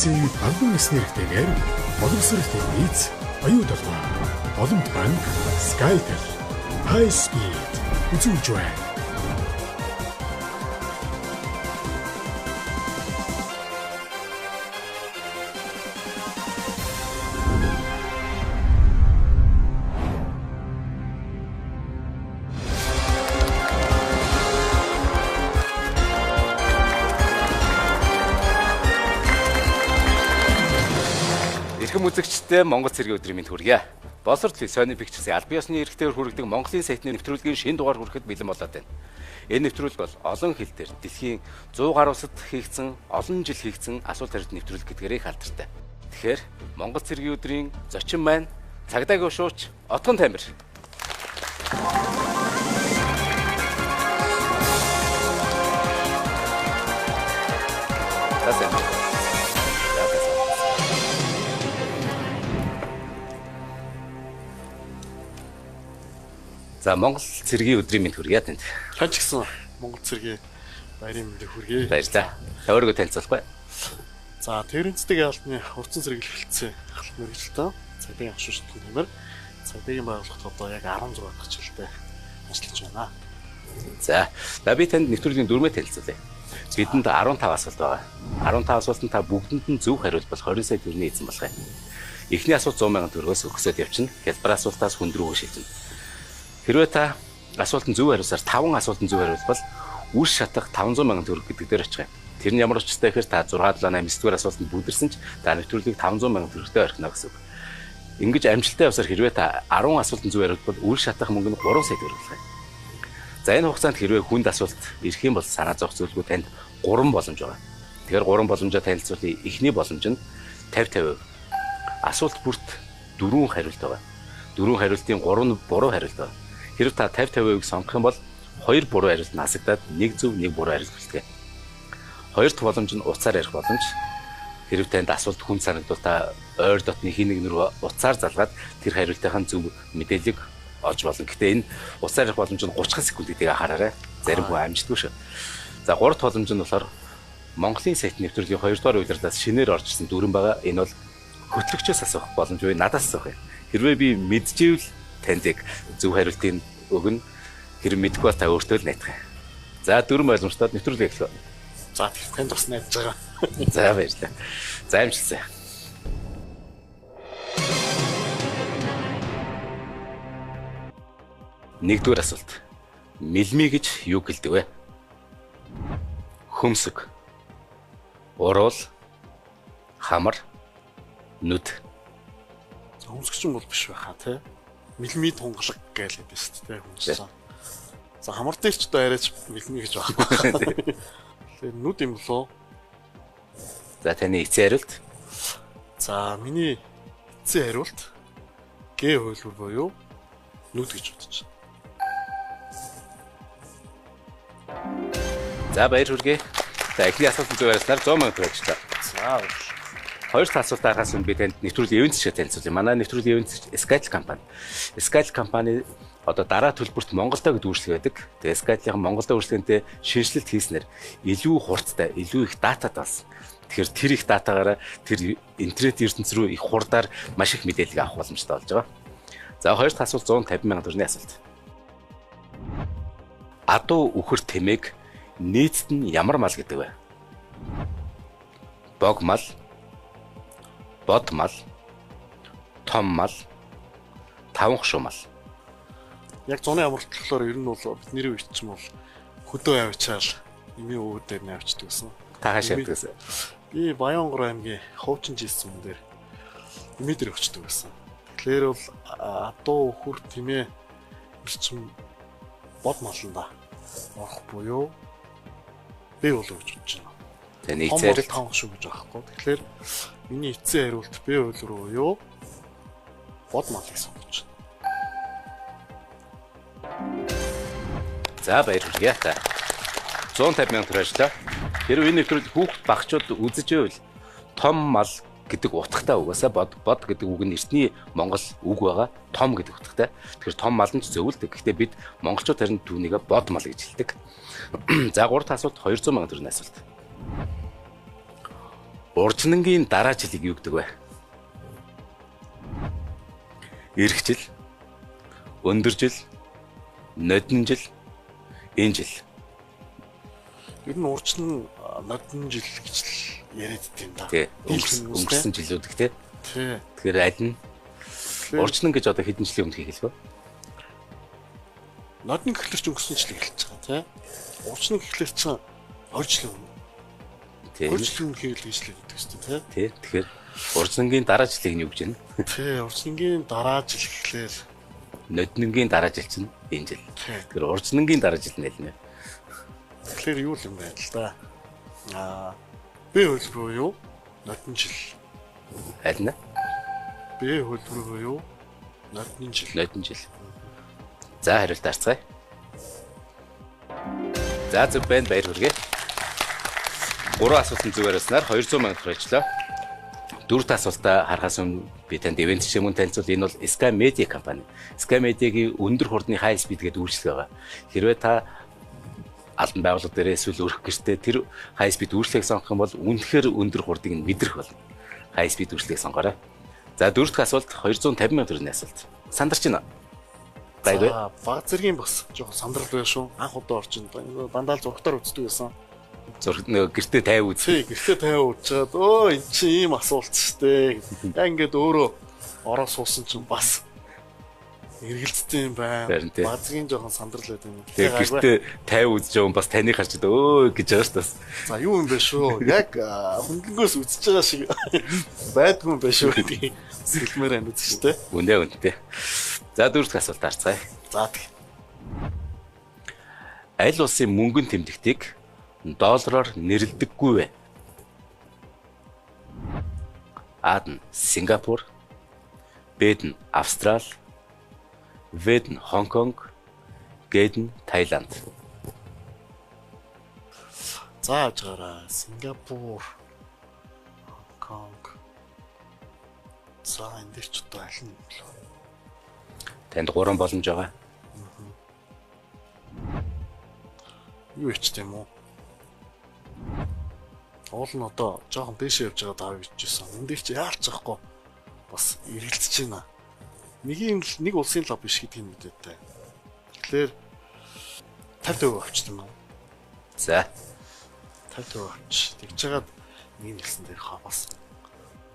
Улсын албан ёсны эрхтэйгээр боловсрол телевиз, оюу толгой, Боломт банк, Skytel, High Speed үзүүлж байна. Эрхэм үзэгчдээ Монгол цэргийн өдрийн мэнд хүргье. Боловсрол Sony Pictures-ийн албан ёсны эрхтэйгээр хүргэдэг Монголын сайтны нэвтрүүлгийн шинэ дугаар хүрэхэд бэлэн болоод байна. Энэ нэвтрүүлэг бол олон хил дээр дэлхийн 100 гаруй улсад хийгдсэн, олон жил хийгдсэн асуулт хариулт нэвтрүүлэг гэдгээрээ их алдартай. Тэгэхээр Монгол цэргийн өдрийн зочин маань цагдаагийн шууч Отгон Тамир. За сайн. За Монгол цэргийн өдрийн мэнд хүргье танд. Тань ч гэсэн Монгол цэргийн баярын мэндийг хүргье. Баярлалаа. Та өөрийгөө танилцуулахгүй. За Тэрэнцдэг яалтны хурцсан зэрэглэл хэлтсийн ахлах мэргэжилтэн цагдаагийн агшин Отгон Тамир цагдаагийн байгууллагт одоо яг 16 дахь жилдээ ажиллаж байна. За би танд нэвтрүүлгийн дүрмээ танилцуулъя. Бидэнд 15 асуулт байгаа. 15 асуултанд та бүгдэнд нь зөв хариулбал 20 сая төгрөгийн эзэн болох юм. Эхний асуулт 100 мянган төгрөгөөс өгсөд явчихна. Хялбар асуултаас хүн рүүгээ шилжинэ. Хэрвээ та асуултанд зөв хариулсаар 5 асуултанд зөв хариулбал үр шатах 500 мянган төгрөг гэдэг дээр очих юм. Тэр нь ямар учиртай гэхээр та 6 7 8 9 дугаар асуултанд бүдэрсэн ч та нэвтрүүлгийг 500 мянган төгрөгтэй орхино гэсэн үг. Ингэж амжилттай явсаар хэрвээ та 10 асуултанд зөв хариулбал үр шатах мөнгө нь 3 сая төгрөг болох юм. За энэ хугацаанд хэрвээ хүнд асуулт ирэх юм бол санаа зовх зүйлгүй танд 3 боломж байгаа. Тэгэхээр 3 боломжоо танилцуулъя. Эхний боломж нь 50 50%. Асуулт бүрт 4 хариулт байгаа. 4 хариултын 3 нь буруу хариулт байгаа. Хэрв та 50 50%-ийг сонгох юм бол 2 буруу хариулт нь хасагдаад 1 зөв 1 буруу хариулт үлддэг. Хоёр дахь боломж нь утсаар ярих боломж. Хэрв танд асуулт хүнд санагдвал та ойр дотны хин нэг рүү утсаар залгаад тэр хариултынхаа зөв мэдээллийг олж болно. Гэхдээ энэ утсаар ярих боломж нь 30 секунд гэдгийг анхаараарай. Зарим хүн амждаггүй шүү. За гурав дахь боломж нь болохоор Монголын сайт нэвтрүүлгийн 2 дугаар улирлаас шинээр орж ирсэн дүрэм байгаа. Энэ бол хөтлөгчөөс асуух боломж буюу надаас асуух юм. Хэрвээ би мэдчихвэл танд яг зөв хариултыг өгнө. Хэрэг мэдгүй бол та өөртөө л найдах юм. За дөрвөн боломжтой нэвтрүүлэг эхлэв. За танд бас найдаж байгаа. За баярлалаа. За амжилтсаа. Нэгдүгээр асуулт. Мэлми гэж юу гэлдэг вэ? Хөмсөг, уруул, хамар, нүд. Хөмсгч юм бол биш байхаа тий. Мэлми тунгалаг гээл гэдэг шүү дээ хүмүүс. За хамар дээр ч одоо арайч мэлми гэж байхгүй. Тэгэхээр нүд юм болоо. За таны эцсийн хариулт. За миний эцсийн хариулт Г хувилбар буюу нүд гэж бодож байна. За баяр хүргэе. За эхний асуултанд зөв хариулснаар 100 мянган төгрөг авчлаа. За хоёр дахь асуулт дарахаас өмнө би танд нэвтрүүлгийн ивент шиг танилцуулъя. Манай нэвтрүүлгийн ивент Skytel компани. Skytel компани одоо дараа төлбөрт Монголдо гэдэг үйлчлэг байдаг. Тэгээ Skytel-ийн Монголдо үйлчлэгэнтэй шинэчлэлт хийснээр илүү хурдтай, илүү их датад болсон. Тэгэхээр тэр их датагаараа тэр интернет ертөнц рүү их хурдаар маш их мэдээлэл авах боломжтой болж байгаа. За хоёр дахь асуулт 150 мянган төгрөгийн асуулт. Адуу үхэр тэмээг нийцэд нь ямар мал гэдэг вэ? Бог мал, бод мал, том мал, таван хошуу мал. Яг зуны амралт болохоор ер нь бол бидний үед ч юм бол хөдөө авчаал эмийн өвөр дээр нь авчдаг гэсэн. Та хаашаа явдаг гэсэн? Би Баянгор аймгийн Хуучин жилсэн сүм дээр эмээ дээр очдөг гэсэн. Тэгэхээр бол адуу үхэр тэмээ эрчим бод маланда орох буюу би болов гэж бодож байна. Таны эцсийн хариулт таван хошуу гэж байхгүй. Тэгэхээр миний эцсийн хариулт Б хувилбар буюу бод малыг сонгож байна. За баяр хүргэе та. 150 мянган төгрөг ажлаа. Хэрвээ энэ нэвтрүүлэг хүүхд багчууд үзэж байвал том мал гэдэг утгатай угаасаа бод бод гэдэг үг нь эртний монгол үг байгаа. Том гэдэг утгатай. Тэгэхээр том мал нь ч зөвлөдөг. Гэхдээ бид монголчууд харин түүнийгээ бод мал гэж хэлдэг. За гурав дахь асуулт 200 мянган төгрөгийн асуулт. Уржнангийн дараа жилийг юу гэдэг вэ? Ирэх жил, өндөр жил, ноднин жил, энэ жил. Ер нь уржин ноднин жил гэж л яриад дим да. Тий. Өнгөрсөн жилүүд гэх тий. Тий. Тэгэхээр аль нь уржнан гэж одоо хэдэн жилийн өмнө хэлэх вэ? Ноднин гэхлээр ч өнгөрсөн жилийг хэлж байгаа тий. Уржин гэхлээр чинь 20 жилийн өмнө. Тий. 20 жилийн өмнө хийвэл гэж л гэдэг шүү дээ тий. Тэгэхээр уржнангийн дараа жилийг нь юу гэж байна? Тий, уржнангийн дараа жил гэхлээр ноднингийн дараа жил чинь энэ жил. Тэгэхээр уржнангийн дараа жил нь аль нь вэ? Тэгэхээр юу юм бэ л да. Аа, Б хөлбөр юу? Ноднин жил. Аль нь? Б хөлбөр юу? Ноднин жил. Ноднин жил. За хариулт харцгаая. За зөв байна, баяр хүргэе. 3 асуултанд зөв хариулснаар 200 сая төгрөг ажиллаа. Дөрөвт асуултаа харахаас өмнө би танд ивент шимэн танилцуул. Энэ бол Sky Media компани. Sky Media-гийн өндөр хурдны high speed гэдэг үйлчлэг байгаа. Хэрвээ та албан байгууллага дээр эсвэл өрх гэртээ тэр high speed үйлчлэгийг сонгох юм бол үнэхээр өндөр хурдыг нь мэдрэх болно. High speed үйлчлэгийг сонгоорой. За дөрөвт асуулт 250 сая төгрөгийн асуулт. Сандарч байна. Гайгүй. Баг зэргийн бас жоохон сандрал байх шүү. Анх удаа орчин дандаа л зургатаар үздэг байсан. Зураг нөгөө гэртээ 50 үз. Тий, гэртээ 50 үзчихэд өө эн чинь ийм асуулт штэ. Яг ингээд өөрөө ороо суусан чинь бас эргэлзсэн юм байна. Баг зэргийн жоохон сандрал байт юм. Тэгээ гэртээ 50 үзэж байгаа бас таныг харж өө гэж байгаа шүү дээ. За юу юм бэ шүү. Яг хөнгөнгөөс үзэж байгаа шиг байдгүй юм байна шүү гэдгийг сэлмээр байна үзэж штэ. Үнэ үнэтэй. За дөрөв дэх асуулт харцгаая. За тэг. Аль улсын мөнгөн тэмдэгтийг доллараар нэрлэдэггүй вэ? А нь Сингапур, Б нь Австрал, В нь Хонконг, Г нь Таиланд. За яжгаараа Сингапур, Хонконг. За энэ дээр ч одоо аль нь вэ? Танд 3 боломж байгаа. Юу ичт юм уу? Уул нь одоо жоохон дээшээ явж байгаа даа гэж хэлсэн. Энэ дээр чи яалч яахгүй бас эргэлзэж байна. Нэг юм л нэг улсын лав биш гэдгийг мэдээтэй. Тэгэхээр 50% авчт юм аа. За 50% авч. Тэгж жагаад нэг нэлсэн дээр хаа бас.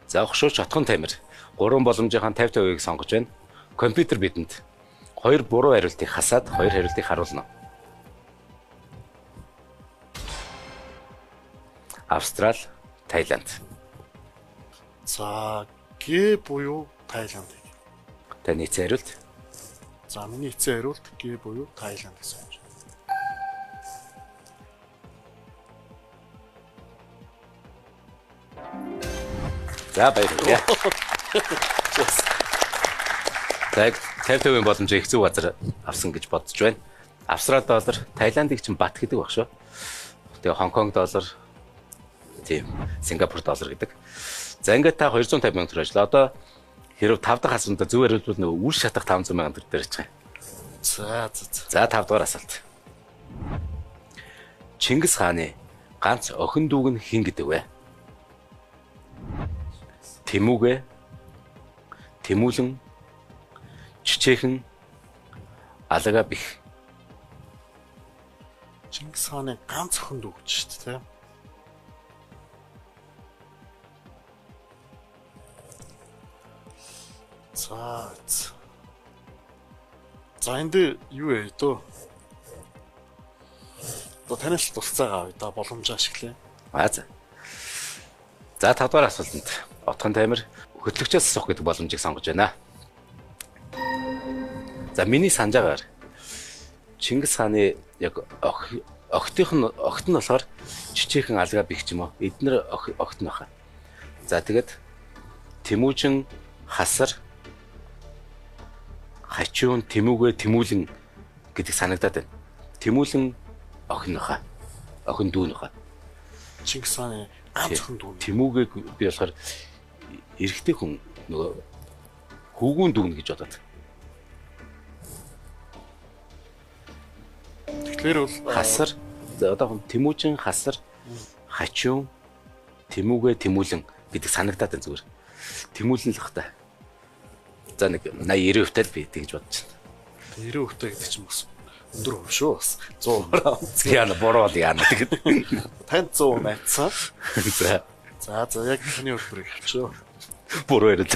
За огшууч Отгон Тамир 3 боломжийнхаа 50%-ийг сонгож байна. Компьютер бидэнд 2 буруу хариултыг хасаад 2 хариултыг харуулна. Австрал, Таиланд. За Г буюу Таиланд. Таны эцсийн хариулт? За миний эцсийн хариулт Г буюу Таиланд гэсэн юм. За баярлалаа. За 50% боломжийг их зөв газар авсан гэж бодож байна. Австрал доллар, Таиландыг чинь бат гэдэг баг шүү. Тэгээ Хонконг доллар, тийм, Сингапур доллар гэдэг. За ингээд та 250 сая төгрөг ажиллаа. Одоо хэрв 5 дахь асуултанд зөв хариулбал нөгөө үр шатах 500 сая төгрөг дээр очих юм. За за. За 5 дугаар асуулт. Чингис хааны ганц охин дүүг нь хэн гэдэг вэ? Тэмүүгэ, Тэмүүлэн, Чичээхэн, Алага бих. Чингис хааны ганц охин дүү гэж шүү дээ, тийм. За. За энэ дээр юу вэ дөө? Одоо танаас тусцаагаа авъя да, боломж ашиглая. Аа за. За 5 дугаар асуултанд Отгон Тамир хөтлөгчөөс асуух гэдэг боломжийг сонгож байна. За миний санджаагаар Чингис хааны яг охтынх нь огт нь болохоор Чичээхэн Алга бих ч юм уу. Эднэр огт нь баха. За тэгээд Тэмүүжин Хасар Хачуун Тэмүүгэ Тэмүүлэн гэдэг санагдаад байна. Тэмүүлэн охин баха. Охин дүү нөха. Чингис хааны ганц охин дүү. Тэмүүгээ би болохоор эрэгтэй хүн нөгөө хүүгүүн дүүнэ гэж бодоод. Тэгэхээр бол Хасар одоо Тэмүүжин Хасар Хачуун Тэмүүгээ Тэмүүлэн гэдэг санагдаад байна зүгээр. Тэмүүлэн л бах та. За нэг 80 90% тал би тэгж бодож байна. 90% та гэдэг чинь бас өндөр хувь шүү бас. 100%. Яана буруу бол яана тэгэд. Танд 100 найдсан. За. За за яг таны хөлбөрийг авчив. Буруу яриад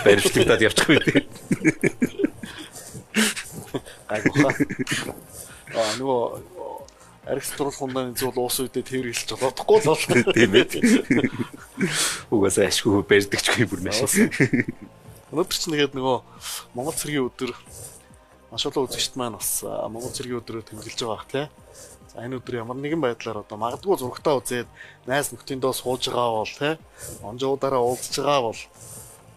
баримтлагдаад явчих үү. Гайгүй. Аа нөгөө архи туруулах хундааны зүйл уус үедээ тэргэлж болоодохгүй л бол. Тийм ээ. Угаасаа ашгүй барьдагчгүй бүр маш. Өнөөдөр чинь тэгээд нөгөө Монгол цэргийн өдөр маш олон үзэгчд маань бас Монгол цэргийн өдрөөр тэмдэглэж байгаа бах тий. За энэ өдөр ямар нэгэн байдлаар одоо магадгүй зурагтаа үзээд найз нөхдөндөө сууж байгаа бол тий. Онжуудаараа уулзж байгаа бол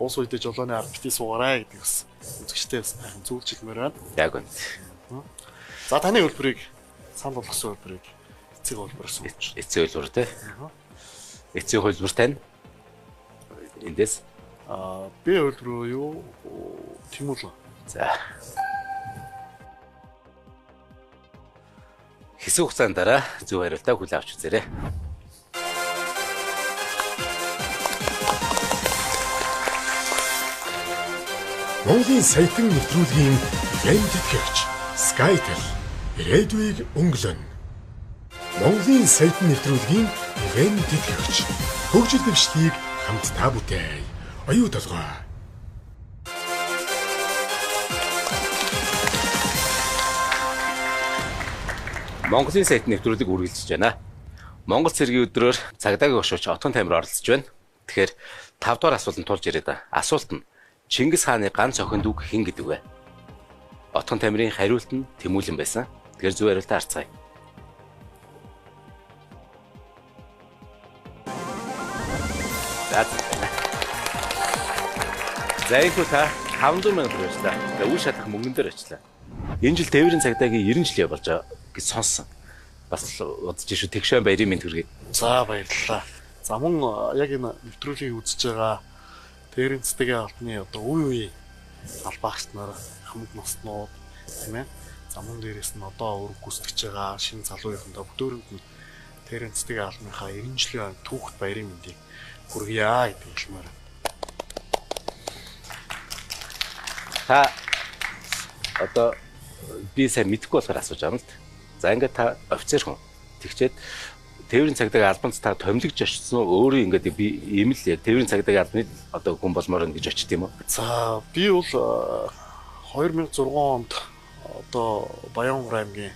уус үедээ жолооны ард бити суугаарай гэдэг бас үзэгчтэй бас сайхан зүйлж хэлмээр байна. Яг үнэ. За таны хөлбөрийг санал болгосон хөлбөрийг эцэг хөлбөрөөр сонгож. Эцэг хөлбөр тий. Эцэг хөлбөр тань эндээс би хөлбөр юу Тэмүүлэн. За. Хэсэг хугацааны дараа зөв хариултаа хүлээн авч үзээрэй. Монголын саятан нэвтрүүлгийн ивент тэтгэгч Skytel ирээдүйг өнгөлөн. Монголын саятан нэвтрүүлгийн ивент тэтгэгч хөгжил дэвшлийг хамтдаа бүтээе. Оюу толгой. Монголын саятан нэвтрүүлэг үргэлжлэж байна. Монгол цэргийн өдрөөр цагдаагийн хошууч Отгон Тамир оролцож байна. Тэгэхээр 5 дугаар асуултанд тулж ирээд байгаа. Асуулт нь Чингис хааны ганц охин дүүг хэн гэдэг вэ? Отгон Тамирын хариулт нь Тэмүүлэн байсан. Тэгэхээр зөв хариултаа харцгаая. За. За энэ та 500 сая төгрөг очлаа. За үе шатах мөнгөн дээр очлаа. Энэ жил тээврийн цагдаагийн 90 жилийн болж байгаа гэж сонссон. Бас удаж шүү тэгшэн баярын мэнд хүргэе. За баярлалаа. За мөн яг энэ нэвтрүүлгийг үзэж байгаа тээврийн цэцгийн албаны одоо үе үе албаагч нар, хамт наснууд тийм ээ. За мөн дээрээс нь одоо өөр гүйцэтгэж байгаа шинэ залуу юхандаа бүгдөөрэнд нь тээврийн цэцгийн албаныхаа 90 жилийн түүхт баярын мэндийг хүргье гэдэг хэлмээр. Та одоо би сайн мэдэхгүй болохоор асууж байгаа юм л. За ингээд та офицер хүн. Тэгчээд тээврийн цагдаагийн албанд та томилогдож очсон уу? Өөрөө ингээд би ийм л яг тээврийн цагдаагийн албаны одоо хүн болмоор байна гэж очт юм уу? За би бол 2006 онд одоо Баянгор аймгийн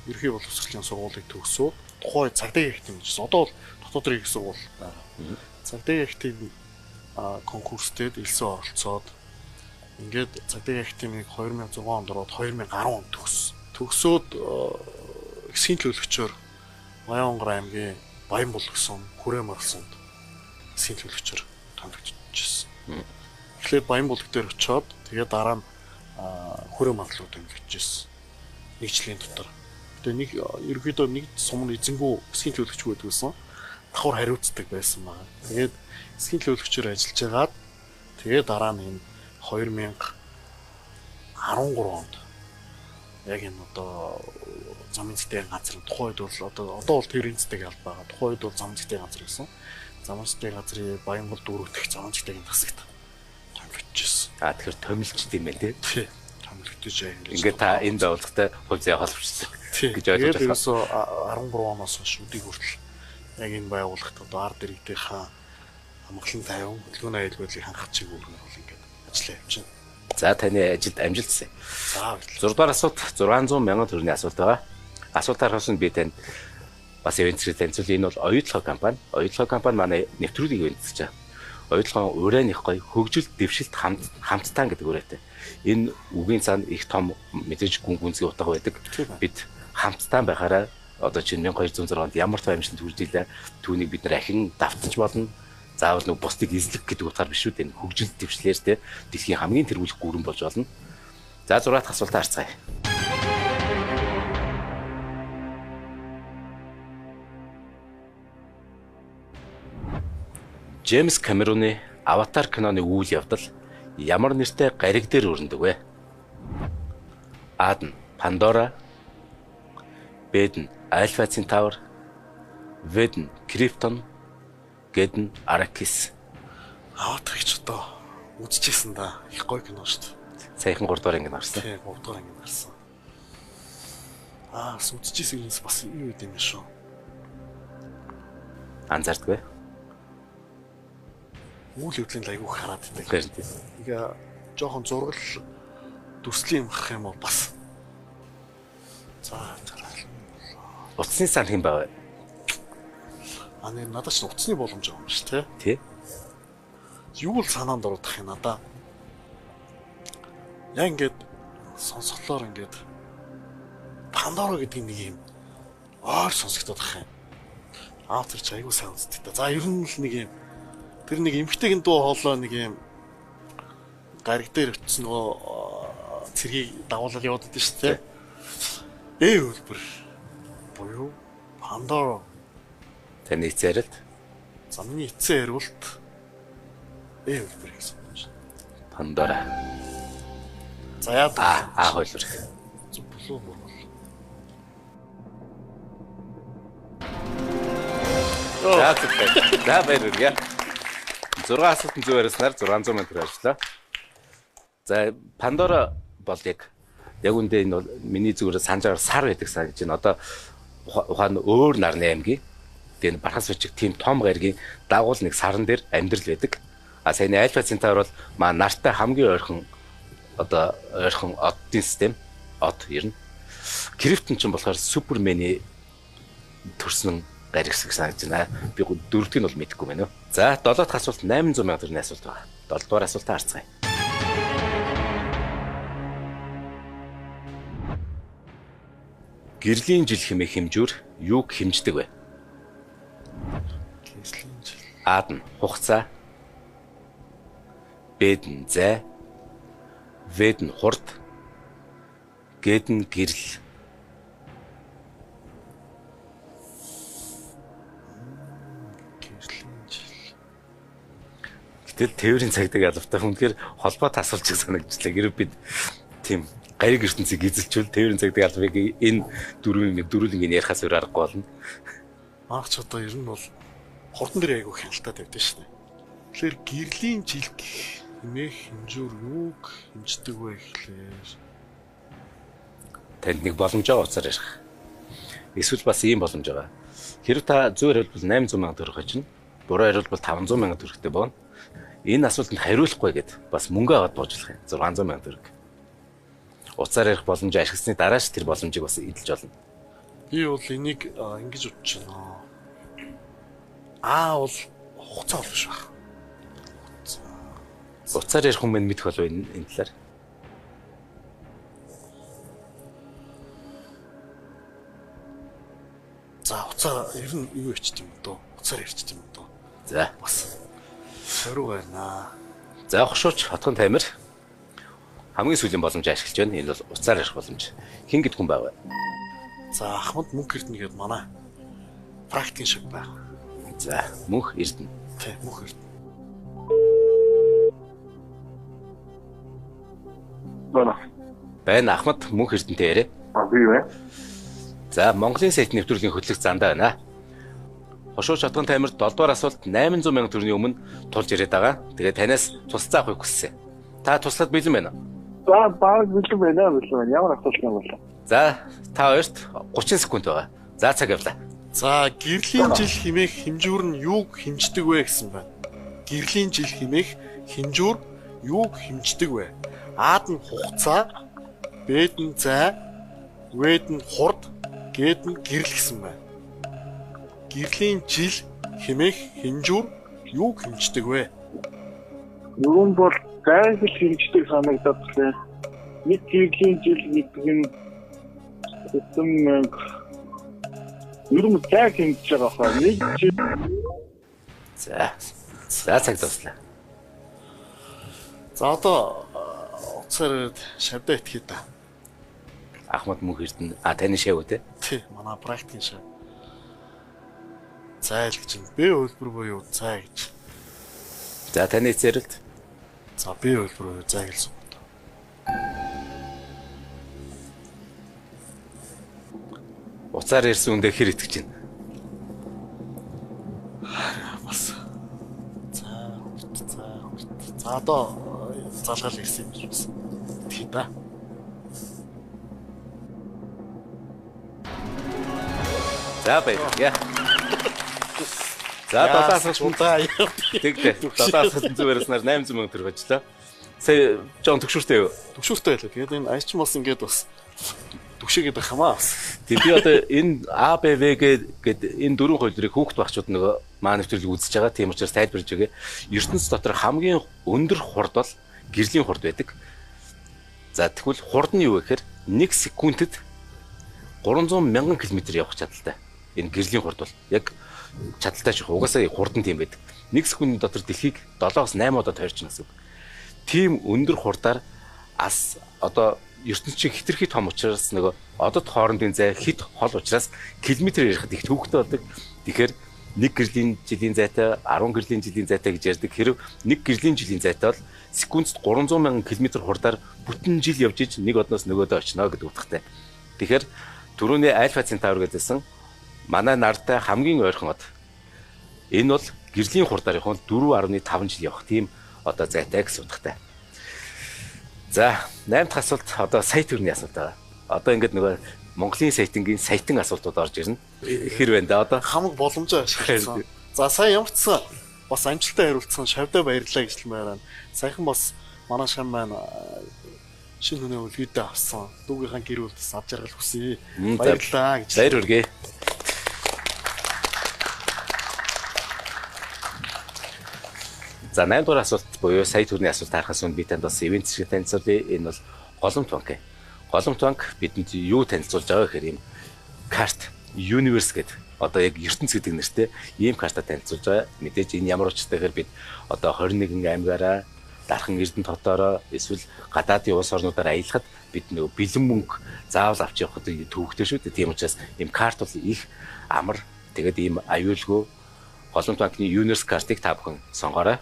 ерхий боловсролын сургуулийг төгсөөд тухайн цагдаагийн академи гэсэн. Одоо бол дотоод их сургууль байгаа. Цагдаагийн академи конкурстэд элсэн оролцоод ингээд цагдаагийн академийг 2006 онд ороод 2010 онд төгссөн. Төгсөөд хэсгийн төлөөлөгчөөр Баянгор аймгийн Баянбулгсан Хүрээ Марлсанд хэсгийн төлөөлөгчөөр томилогдчихсон. Эхлээд Баянбулг дээр очиод тэгээд дараа нь Хүрээ Марлуу томилогдчихсон. Нэг жилийн дотор. Тэгээ нэг ерөнхийдөө нэг сум нь эзэнгүү хэсгийн төлөөлөгч байдаг байсан. Давхар хариуцдаг байсан байна. Тэгээд хэсгийн төлөөлөгчөөр ажиллаж байгаад тэгээд дараа нь энэ 2013 онд яг энэ одоо замын цэцгийн газар тухайн үед бол одоо бол тээврийн цэцгийн алба байгаа. Тухайн үед бол замын цэцгийн газар гэсэн. Замын цэцгийн газрын Баянгол дүүрэгдэх замын цэцгийн тасагт томилогдчихсон. А тэгэхээр томилчд юм байна тий. Тий. Томилогдож ингэж. Ингээд та энэ байгууллагатай хувь заяа холбогдсон гэж ойлгож байна. Ерөөсөө 13 оноос хойш өдийг хүртэл яг энэ байгууллагт одоо ард иргэдийнхаа амгалан тайван хөдөлгөөний аюул байдлыг хангах чиглэлээр бол ингээд ажиллаа явж байна. За таны ажилд амжилт хүсье. За баярлалаа. 6 дугаар асуулт 600 мянган төгрөгийн асуулт байгаа. Асуултаар хоосон би танд бас ивент зэрэг танилцуул. Энэ бол Оюутлогоо компани. Оюутлогоо компани манай нэвтрүүлгийг ивентсэж байгаа. Оюутлогоо урайн их гоё хөгжил дэвшилт хамттан гэдэг үрээтэй. Энэ үгийн цаана их том мэдээж гүн гүнзгий утга байдаг. Бид хамттан байхаараа одоо чинь 1206 онд ямар том амжилтанд хүрж илээ. Түүнийг бид нар ахин давтаж болно. Заавал нэг бусдыг эзлэх гэдэг утгаар биш үү дээ. Хөгжил дэвшлэр те дэлхийн хамгийн тэргүүлэх гүрэн болж болно. За 6 дахь асуултаа харцгаая. Джеймс Камеруны Аватар киноны үйл явдал ямар нэртэй гариг дээр өрнөдөг вэ? А нь Пандора, Б нь Альфа Центавр, В нь Криптон, Г нь Аракис. Аватарыг ч одоо үзчихсэн да. Их гоё кино шүү дээ. Саяхан 3 дугаар анги гарсан. Тийм, 3 дугаар анги гарсан. Аа, үзчихсэн юмс бас юу гэдэм юм шүү. Анзаардгүй. Үйл явдлын айгүйх хараад идэг. Тэгэхээр тийм. Ингээ жоохон зургал дүрслийн юм хах юм уу бас. За, Утасны сан хэн байв? А нэр надад ч утасны боломж байгаа юм шүү, тэ? Тий. Юу л санаанд орох юм надаа. Яг ингээд сонсголоор ингээд Пандора гэдэг нэг юм ойр сонсогдоод ах юм. Автор ч айгүй сайн үздэг та. За ер нь л нэг юм тэр нэг эмгтэйгэн дуу хоолой нэг юм гариг дээр очсон нөгөө цэргийг дагуулаад яваад идэв шүү дээ. Э хөлбөр буюу Пандора. Таны эцсийн хариулт? За миний эцсийн хариулт Э хөлбөр гэсэн юм байна. Пандора. За яа А хөлбөр. Зөв болов уу? За зөв байна. За баярлалаа. 6 асуултанд зөв хариулснаар 600 сая төгрөг авчлаа. За Пандора бол яг үндэ энэ бол миний зүгээр санаж байгаа сар байдаг санаж байна. Одоо ухаан өөр нарны аймгийн тэгээ энэ Бархас бичиг тийм том гаригийн дагуул нэг саран дээр амьдрал байдаг. А саяны Альфа Центавр бол маа нартай хамгийн ойрхон одоо ойрхон оддын систем од ер нь. Криптон ч юм болохоор Супермений төрсөн гариг шиг санаж байна. Би дөрөвдгийг нь бол мэдэхгүй байна. За 7 дахь асуулт 800 сая төгрөгийн асуулт байна. 7 дугаар асуултаа харцгаая. Гэрлийн жил хэмээх хэмжүүр юуг хэмждэг вэ? Гэрлийн жил. А-д нь хугацаа, Б-д нь зай, В-д нь хурд, Г-д нь гэрэл. Гэрлийн жил. Гэтэл тээврийн цагдаа ялавтай үнэхээр холбоо тасалчих санагдлаа. Гэрэв бид тийм гариг ертөнцийг эзэлчүүл тээврийн цагдаа албыг энэ дөрвөн дөрүлэнгийн ярихаас өөр аргагүй болно. Манайх ч одоо ер нь бол хурдан дээр айгүй хяналттай тавьдаг шүү дээ. Тэгэхээр гэрлийн жил гэх хэмээх хэмжүүр юуг хэмждэг вэ гэхлээр Танд нэг боломж байгаа уцаар ярих. Эсвэл бас ийм боломж байгаа. Хэрв та зөв хариулбал 800 сая төгрөг хожино. Буруу хариулбал 500 сая төгрөгтэй болно. Энэ асуултанд хариулахгүй гэд бас мөнгө аваад бууж болох юм. 600 сая төгрөг. Уцаар ярих боломжийг ашигласны дараа ч тэр боломжийг бас эдэлж болно. Би бол энийг ингэж бодож байна. Аа бол хугацаа бол биш байх. Уцаар ярих хүн мэн мэдэх болов энэ талаар. За уцаар ер нь юу ярьчих юм дөө? Уцаар ярьчих юм дөө. За. Бас хариу байна. За хошууч Хотхон Таймир хамгийн сүүлийн боломж ашиглаж байна. Энэ бол уцаар ярих боломж. Хэн гэд хүн байв вэ? За Ахмад Мөнх Эрдэнэ гээд манай практикийн шиг байх. За Мөнх Эрдэнэ. Тий, Мөнх Эрдэнэ. Байна. Байна Ахмад Мөнх Эрдэнэтэй яриа. Би вэ? За Монголын сайт нэвтрүүлгийн хөтлөх зандаа байна. Хошууч Хотхон Таймир 7 дугаар асуулт 800 сая төгрөгийн өмнө тулж ирээд байгаа. Тэгээ танаас тусалцаа авахыг хүссэн. Та туслаад бэлэн байна уу? За баг бэлэн байна, бэлэн байна. Ямар асуулт юм бол? За та хоёрт 30 секунд байгаа. За цаг явлаа. За гэрлийн жил хэмээх хэмжүүр нь юуг хэмждэг вэ гэсэн байна. Гэрлийн жил хэмээх хэмжүүр юуг хэмждэг вэ? А-д нь хугацаа, Б-д нь зай, В-д нь хурд, Г-д нь гэрэл гэсэн байна. Гэрлийн жил хэмээх хэмжүүр юуг хэмждэг вэ? Нөгөө нь бол зайг л хэмждэг санагдаад лээ. Нэг гэрлийн жил гэдэг нь хэдэн мянга ер нь зайг хэмжиж байгаа хаа. Нэг жил. За. За цаг дуслаа. За одоо уцаар шавдаа итгэе та. Ахмад Мөнх Эрдэнэ. А таны шав үү те? Тий, манай практикийн шав. Зай л гэж юм. Б хөлбөр буюу зай гэж. За таны эцэрэлт. За Б хөлбөр буюу зай гэсэн үг. Уцаар ирсэн үндэ хэр итгэж байна? Бас За хурд. За одоо залгаал ирсэн юм шиг байна. Тэгье да. За баярлалаа. За 7 асуулт Тэгдэ. 7 асуултын зөв яриснаар 800 мянга төгрөг ажиллаа. Сая жоон төгшүүртэй юу? Төгшүүртэй байлаа. Тэгээд энэ аячин бас ингээд бас төгшөөгээд байх юм аа бас. Тэг би одоо энэ А Б В гээд энэ дөрвөн хувилбарыг хүүхд багчууд нөгөө маа нэвтрүүлэг үзэж байгаа. Тийм учраас тайлбарж өгье. ертөнц дотор хамгийн өндөр хурд бол гэрлийн хурд байдаг. За тэгвэл хурд нь юу вэ гэхээр 1 секундэд 300 мянган км явах чадaltaй. Энэ гэрлийн хурд бол яг чадaltaй ших угаасаа хурдан тийм байдаг. 1 секундын дотор дэлхийг 7-оос 8 удаа тойрч гэсэн үг. Тийм өндөр хурдаар ас одоо ертөнцийн хэтэрхий том учраас нөгөө одод хоорондын зай хит хол учраас километр ярихад их төвөгтэй болдог. Тэгэхээр 1 гэрлийн жилийн зайтай 10 гэрлийн жилийн зайтай гэж ярьдаг. Хэрв 1 гэрлийн жилийн зайтай бол секундэд 300 мянган км хурдаар бүтэн жил явж иж нэг одноос нөгөөдөө очино гэдэг утгатай. Тэгэхээр түрүүний Альфа Центавр гэдээсэн манай нартай хамгийн ойрхон од. Энэ бол гэрлийн хурдаар явах нь 4.5 жил явах тийм одоо зайтай гэсэн утгатай. За 8 дахь асуулт одоо сая төгрөгийн асуулт байгаа. Одоо ингээд нөгөө Монголын саятангийн саятан асуултууд орж ирнэ. Хэр байна да одоо? Хамаг боломжоо ашигласан. За сая ямар ч сан бас амжилттай хариулсан шавдаа баярлалаа гэж хэлмээр байна. Саяхан бас манай шам маань шинэ хүний өлгийдээ авсан. Дүүгийнхаа гэр бүлд ав жаргал хүсье. Баярлалаа гэж. Баяр хүргэе. За 8 дугаар асуулт буюу сая төгрөгийн асуулт харахаас өмнө би танд бас ивент шиг танилцуулъя. Энэ бол Голомт банк. Голомт банк бидэнд юу танилцуулж байгаа гэхээр ийм карт Universe гэдэг одоо яг ертөнц гэдэг нэртэй ийм карта танилцуулж байгаа. Мэдээж энэ ямар учиртай гэхээр бид одоо 21 аймгаараа Дархан Эрдэнэ хотоороо эсвэл гадаадын улс орнуудаар аялахад бид нөгөө бэлэн мөнгө заавал авч явахад төвөгтэй шүү дээ. Тийм учраас ийм карт бол их амар. Тэгээд ийм аюулгүй Голомт банкны Universe картыг та бүхэн сонгоорой.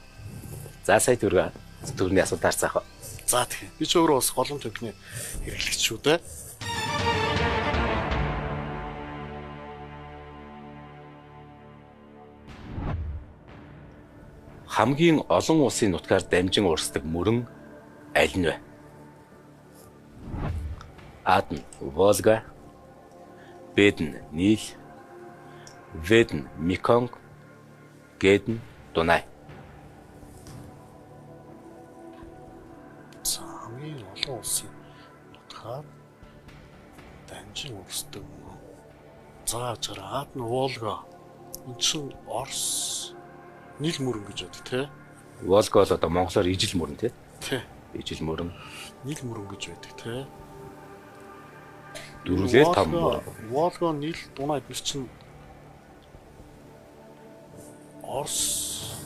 За сая төгрөгийн асуулт харцаах. За тийм. Би ч өөрөө бас Голомт банкны хэрэглэгч шүү дээ. Хамгийн олон улсын нутгаар дамжин урсдаг мөрөн аль нь вэ? А нь Волга, Б нь Нил, В нь Меконг, Г нь Дунай. Хамгийн олон улсын нутгаар дамжин урсдаг мөрөн. За жара ад нь Волга. Энд чинь Орос Нил мөрөн гэж байдаг тий. Волга бол одоо монголоор ижил мөрөн тий. Тий. Ижил мөрөн. Нил мөрөн гэж байдаг тий. Дөрвөлээ том мөрөн. Волга, Нил, Дунай эднэр чинь Орос.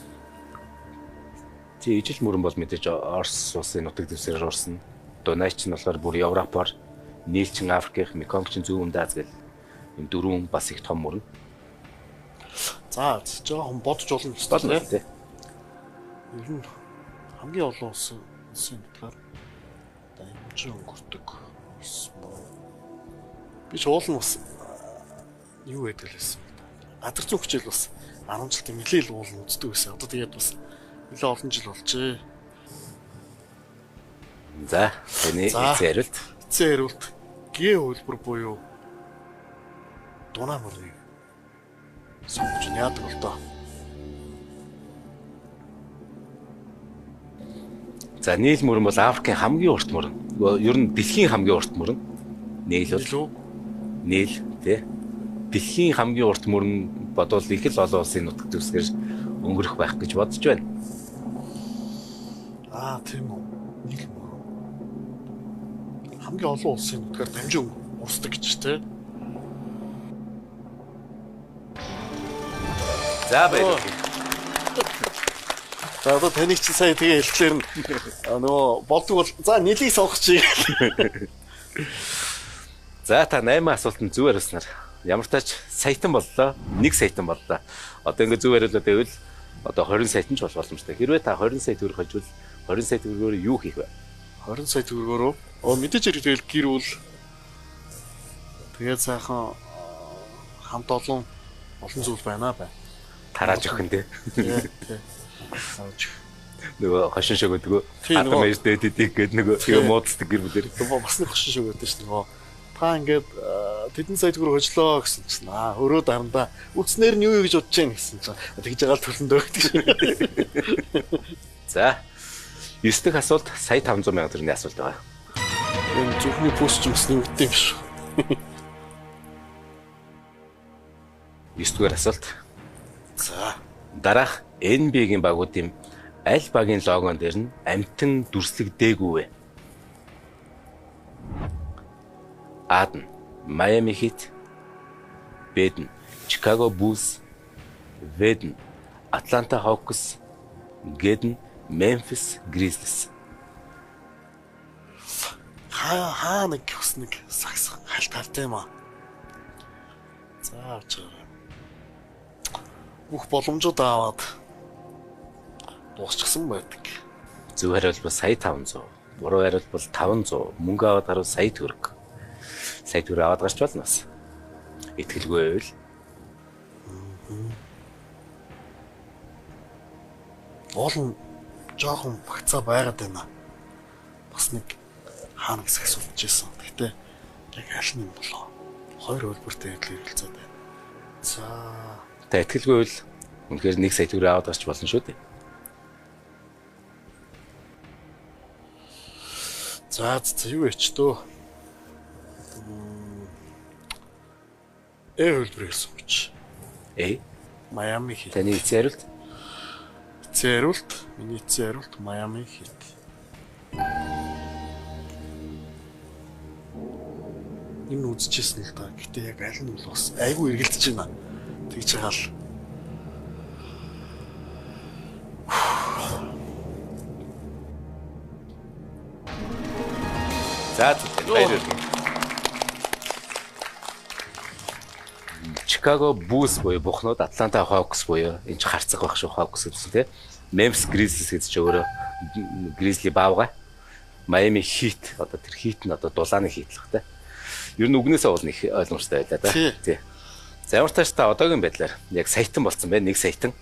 Тий, ижил мөрөн бол мэдээж Орос улсын нутаг дэвсгэрээр урсна. Дунай чинь болохоор бүр Европоор, Нил чинь Африкийн, Меконг чинь зүүн өмнөд Аз гэл энэ дөрвөн бас их том мөрөн. За, жоохон бодож болно гэсэн тийм. Тий. Ер нь хамгийн олон улсын нутгаар дамжин өнгөрдөг улс мөн. Би ч уул нь бас юу байдаг лээсэн. Газар зүйн хичээл бас 10 жилд нэлээл уул нь үздэг байсан. Одоо тэгээд бас нэлээ олон жил болжээ. За, таны эцсийн хариулт. Эцсийн хариулт Г хувилбар буюу Дунай мөрнийг сонгож яадаг бол доо. За, Нил мөрөн бол Африкийн хамгийн урт мөрөн. Ер нь дэлхийн хамгийн урт мөрөн. Нил бол Нил тий. Дэлхийн хамгийн урт мөрөн бодвол их л олон улсын нутаг дэвсгэр өнгөрөх байх гэж бодож байна. Аа, тийм үү. Нил мөрөн. Хамгийн олон улсын нутгаар дамжин урсдаг гэж тий. За баярлалаа. За одоо таныг чи сая тэгээ хэлчихлээр нь нөгөө болдог бол за нэлийг сонгочих. За та 8 асуултанд зөв хариулснаар ямар тач саятан боллоо. 1 саятан боллоо. Одоо ингээ зөв хариулаад байвал одоо 20 саятан ч болох боломжтой. Хэрвээ та 20 сая төгрөг хожвол 20 сая төгрөгөөр юу хийх вэ? 20 сая төгрөгөөр мэдээж хэрэг тэгэл гэр бүл тэгээд сайхан хамт олон олон зүйл байна бай. Тарааж өгөх нь тий. Тий. Тарааж өгөх. Нөгөө хошин шог өгдөг. Адам ээж дээд гээд нөгөө тэгээ муудалдаг гэр бүлэр. Бас нэг хошин шог өгдөө шүү нөгөө. Та ингээд тэдэн сая төгрөг хожлоо гэсэн чинь өрөө дарандаа үтснээр нь юу гэж бодож जैन гэсэн чинь тэгж байгаа л төлөндөө гэдэг шиг. За 9 дахь асуулт сая 500 сая төгрөгийн асуулт байгаа. Энэ зүрхний пүс ч бас нэмэгдсэн юм шүү. 9 дугаар асуулт. За дараах NBA-гийн багуудын аль багийн логон дээр нь амтан дүрслэгдээгүй вэ? А-д нь Miami Heat, Б-д нь Chicago Bulls, В-д нь Atlanta Hawks, Г-д нь Memphis Grizzlies. Хаа нэг бас нэг сагс хальт хартай юм аа. За авч байгаа. Бүх боломжууд аваад дуусчихсан байдаг. Зөв хариулбал сая 500, буруу хариулбал 500, мөнгө аваад гарвал сая төгрөг. Сая төгрөг аваад гарч болно бас. Итгэлгүй байвал. Уул нь жоохон багцаа байгаад байна. Бас нэг хаана нэг сагс удажсэн. Гэтэ яг аль нь юм болоо. Хоёр хөлбөртэй хэрэгэлцээд байна. За. Та итгэлгүй байвал үнэхээр нэг сая төгрөг аваад гарч болно шүү дээ. За юу яч дөө. Э хөлбөрийг сонгоч. Э? Miami Heat. Таны эцсийн хариулт? Эцсийн хариулт, миний эцсийн хариулт Miami Heat. Энэ үзчихсэн л да. Гэтэ яг аль нь бол бас айгүй эргэлдэж байна. Тэгж байгаа л. За баярлалаа. Chicago Bulls буюу бухнууд, Atlanta Hawks буюу энэ ч харцаг байх шүү Hawks гэсэн тий. Memphis Grizzlies гэж чи өөрөө Grizzly баавгай. Miami Heat одоо тэр Heat нь одоо дулааны Heat л бах тий. Ер нь үгнээсээ бол нэг ойлгомжтой байлаа да. Тий. За ямар тааш та одоогийн байдлаар яг саятан болсон байна. Нэг саятан.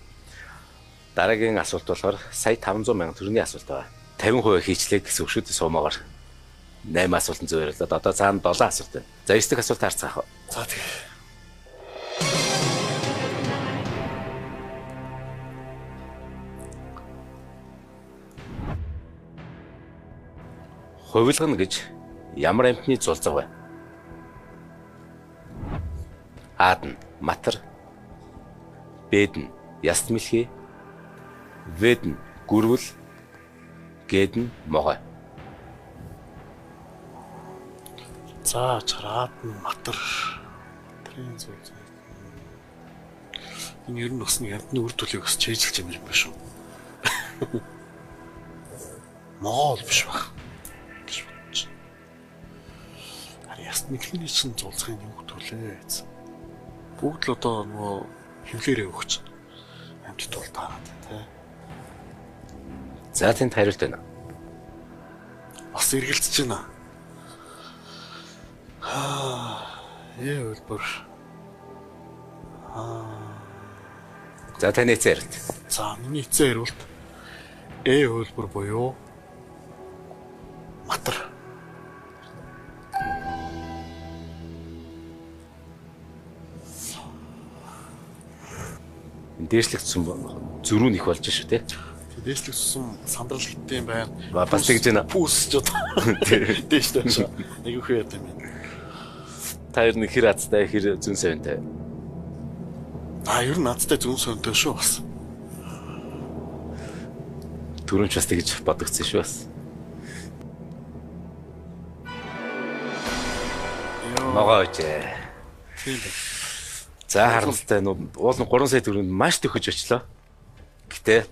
Дараагийн асуулт болохоор сая 500 сая төгрөгийн асуулт байгаа. 50% хийчлээ гэсэн үг шүү дээ сумаагаар. 8 асуултан зөв хариулаад одоо цаана 7 асуулт байна. За 9 дахь асуулт харцгаах. За тэгээ. Хувилгана гэж ямар амьтны зулзаг вэ? А-д нь матар, Б-д нь яст мэлхий, В-д нь гүрвэл, Г-д нь могой. За чараад нь матар. Трийн зулзаг. Энэ ер нь бас нэг амьтны үр төлийг бас чэйжилж юм байна шүү. Могой биш байх. Яст мэдлэгийн чинь зулцахын юм төлөө гэсэн. Бүгд л одоо нөгөө хөвлөрөө өгч амьтд бол таарад тий. За тэнд хариулт байна. Бас эргэлдэж байна. Хөлбөр. За таны эцсийн хариулт. За миний эцсийн хариулт Э хөлбөр буюу матар. Дээшлэх тусам зөрүү нь их болж шүү дээ. Дээшлэх тусам сандрал хиттэй юм байна. Бас тэгж байна. Пүүсэж одоо. Дээш дээш. Айгүй хөө яд юм байна. Та ер нь хэр азтай хэр зүүн совинтай? Аа ер нь азтай зүүн совинтай шүү бас. Түрүүн ч бас тэгж бодогдсон шүү бас. Могоо үжээ. Тийм байна. За харамсалтай нь уул нь 3 сая төгрөнд маш төхөж очлоо. Гэтэ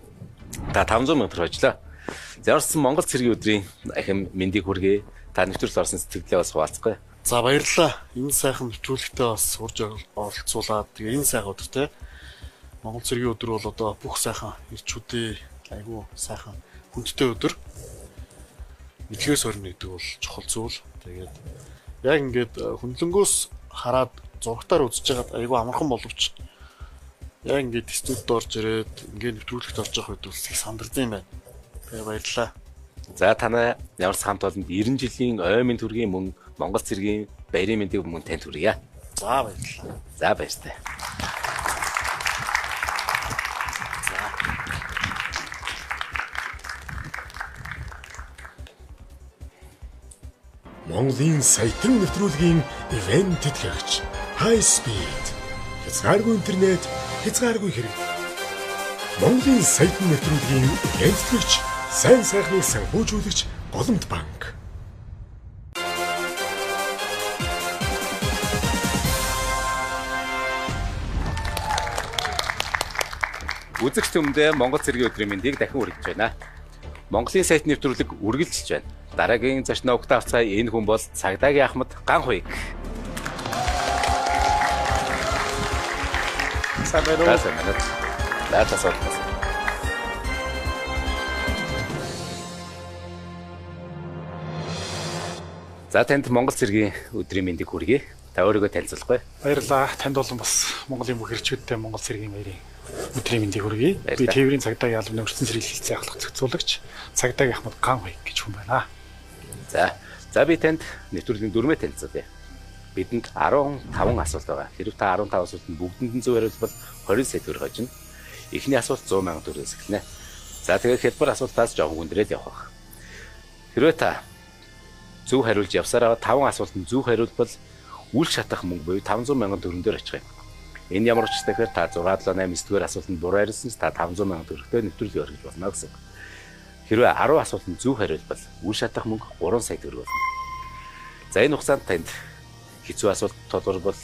та 500 мянга төгрөг хожлоо. За ямарчсан Монгол цэргийн өдрийн ахим мэндийг хүргэе. Та нэвтрүүлэлт орсон сэтгэлдээ бас хуваалцахгүй. За баярлалаа. Энэ сайхан нэвтрүүлэгтээ бас урьж оролцуулаад тэгээ энэ сайхан өдөр те. Монгол цэргийн өдөр бол одоо бүх сайхан ирчүүдийн айгүй сайхан хүндтэй өдөр. Мэдлэгээс орно гэдэг бол чухал зүйл. Тэгээд яг ингээд хөндлөнгөөс хараад зурагтаар үзэж байгаад айгүй амархан боловч яг ингээд студид орж ирээд ингээд нэвтрүүлэгт орж явах үед бол их сандарсан юм байна. Тэгээ баярлалаа. За танай ямар ч хамт олонд 90 жилийн оймын төргийн мөн Монгол цэргийн баярын мэндийг мөн танд хүргье. За баярлалаа. За баяртай. Монголын саятан нэвтрүүлгийн ивент тэтгэгч High Speed хязгааргүй интернет, хязгааргүй хэрэг. Монголын саятан нэвтрүүлгийн ивент тэтгэгч сайн сайхныг санхүүжүүлэгч Голомт банк. Үзэгч түмдээ Монгол цэргийн өдрийн мэндийг дахин хүргэж байна. Монголын сайт нэвтрүүлэг үргэлжилж байна. Дараагийн зочноо угтаа авцгаая энэ хүн бол цагдаагийн ахмад Ган Хуйг. Сайн байна уу? Сайн байна уу? Наад асуудал. За танд Монгол цэргийн өдрийн мэндийг хүргэе. Та өөрийгөө танилцуулахгүй. Баярлалаа. Танд болон бас Монголын бүх эрчүүдтэй Монгол цэргийн баярын өдрийн мэндийг хүргэе. Би Баярлалаа. Тээврийн цагдаагийн албаны өрсөн цэргийн хэлцээ ахлах зохицуулагч цагдаагийн ахмад Ган Хуйг гэж хүн байна. За би танд нэвтрүүлгийн дүрмээ танилцуулъя. Бидэнд 15 асуулт байгаа. Хэрв та 15 асуултанд бүгдэнд нь зөв хариулбал 20 сая төгрөг хожино. Эхний асуулт 100 сая төгрөгөөс эхэлнэ. За тэгээд хэлбэр асуултаас жоохон хүндрээд явах байх. Хэрвээ та зөв хариулж явсараа 5 асуултанд зөв хариулбал үл шатах мөнгө буюу 500 сая төгрөгөн дээр очих юм. Энэ ямар учиртай гэхээр та 6 7 8 9 дугаар асуултанд буруу хариулсан ч та 500 сая төгрөгтэй нэвтрүүлгийг орхиж болно гэсэн үг. Хэрвээ 10 асуултанд зөв хариулбал үл шатах мөнгө 3 сая төгрөг болно. За энэ хугацаанд танд хэцүү асуулт тулгарбал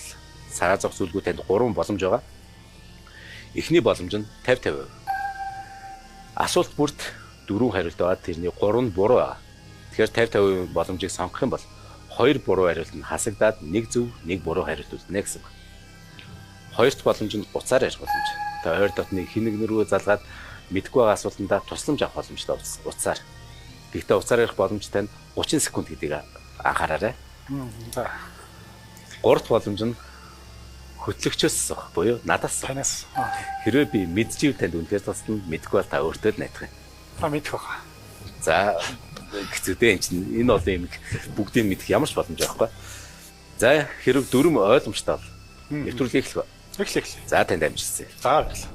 сараа зогс зүйлгүй танд 3 боломж байгаа. Эхний боломж нь 50 50%. Асуулт бүрт 4 хариулт байгаа. Тэрний 3 нь буруу байгаа. Тэгэхээр 50 50% боломжийг сонгох юм бол 2 буруу хариулт нь хасагдаад 1 зөв, 1 буруу хариулт үлдэнэ гэсэн үг. Хоёр дахь боломж нь уцаар ярих боломж. Та ойр дотны хин нэг нөрөө залгаад мэдгүй байгаа асуултандаа тусламж авах боломжтой уцаар. Гэхдээ уцаар ярих боломж танд 30 секунд гэдгийг анхаараарай. За Гурав дахь боломж нь хөтлөгчөөс асуух буюу надаас асуух. танаас Хэрвээ би мэдчихвэл танд үнэхээр туслана, мэдгүй бол та өөртөө л найдах юм. та мэдэх байхаа. За хэцүү дээ энэ чинь энэ олон юм бүгдийг мэдэх ямар ч боломж байхгүй. За хэрв дүрм ойлгомжтой бол нэвтрүүлгийг эхлэх. Эхлэе эхлэе. За танд амжилтсан. За баярлалаа.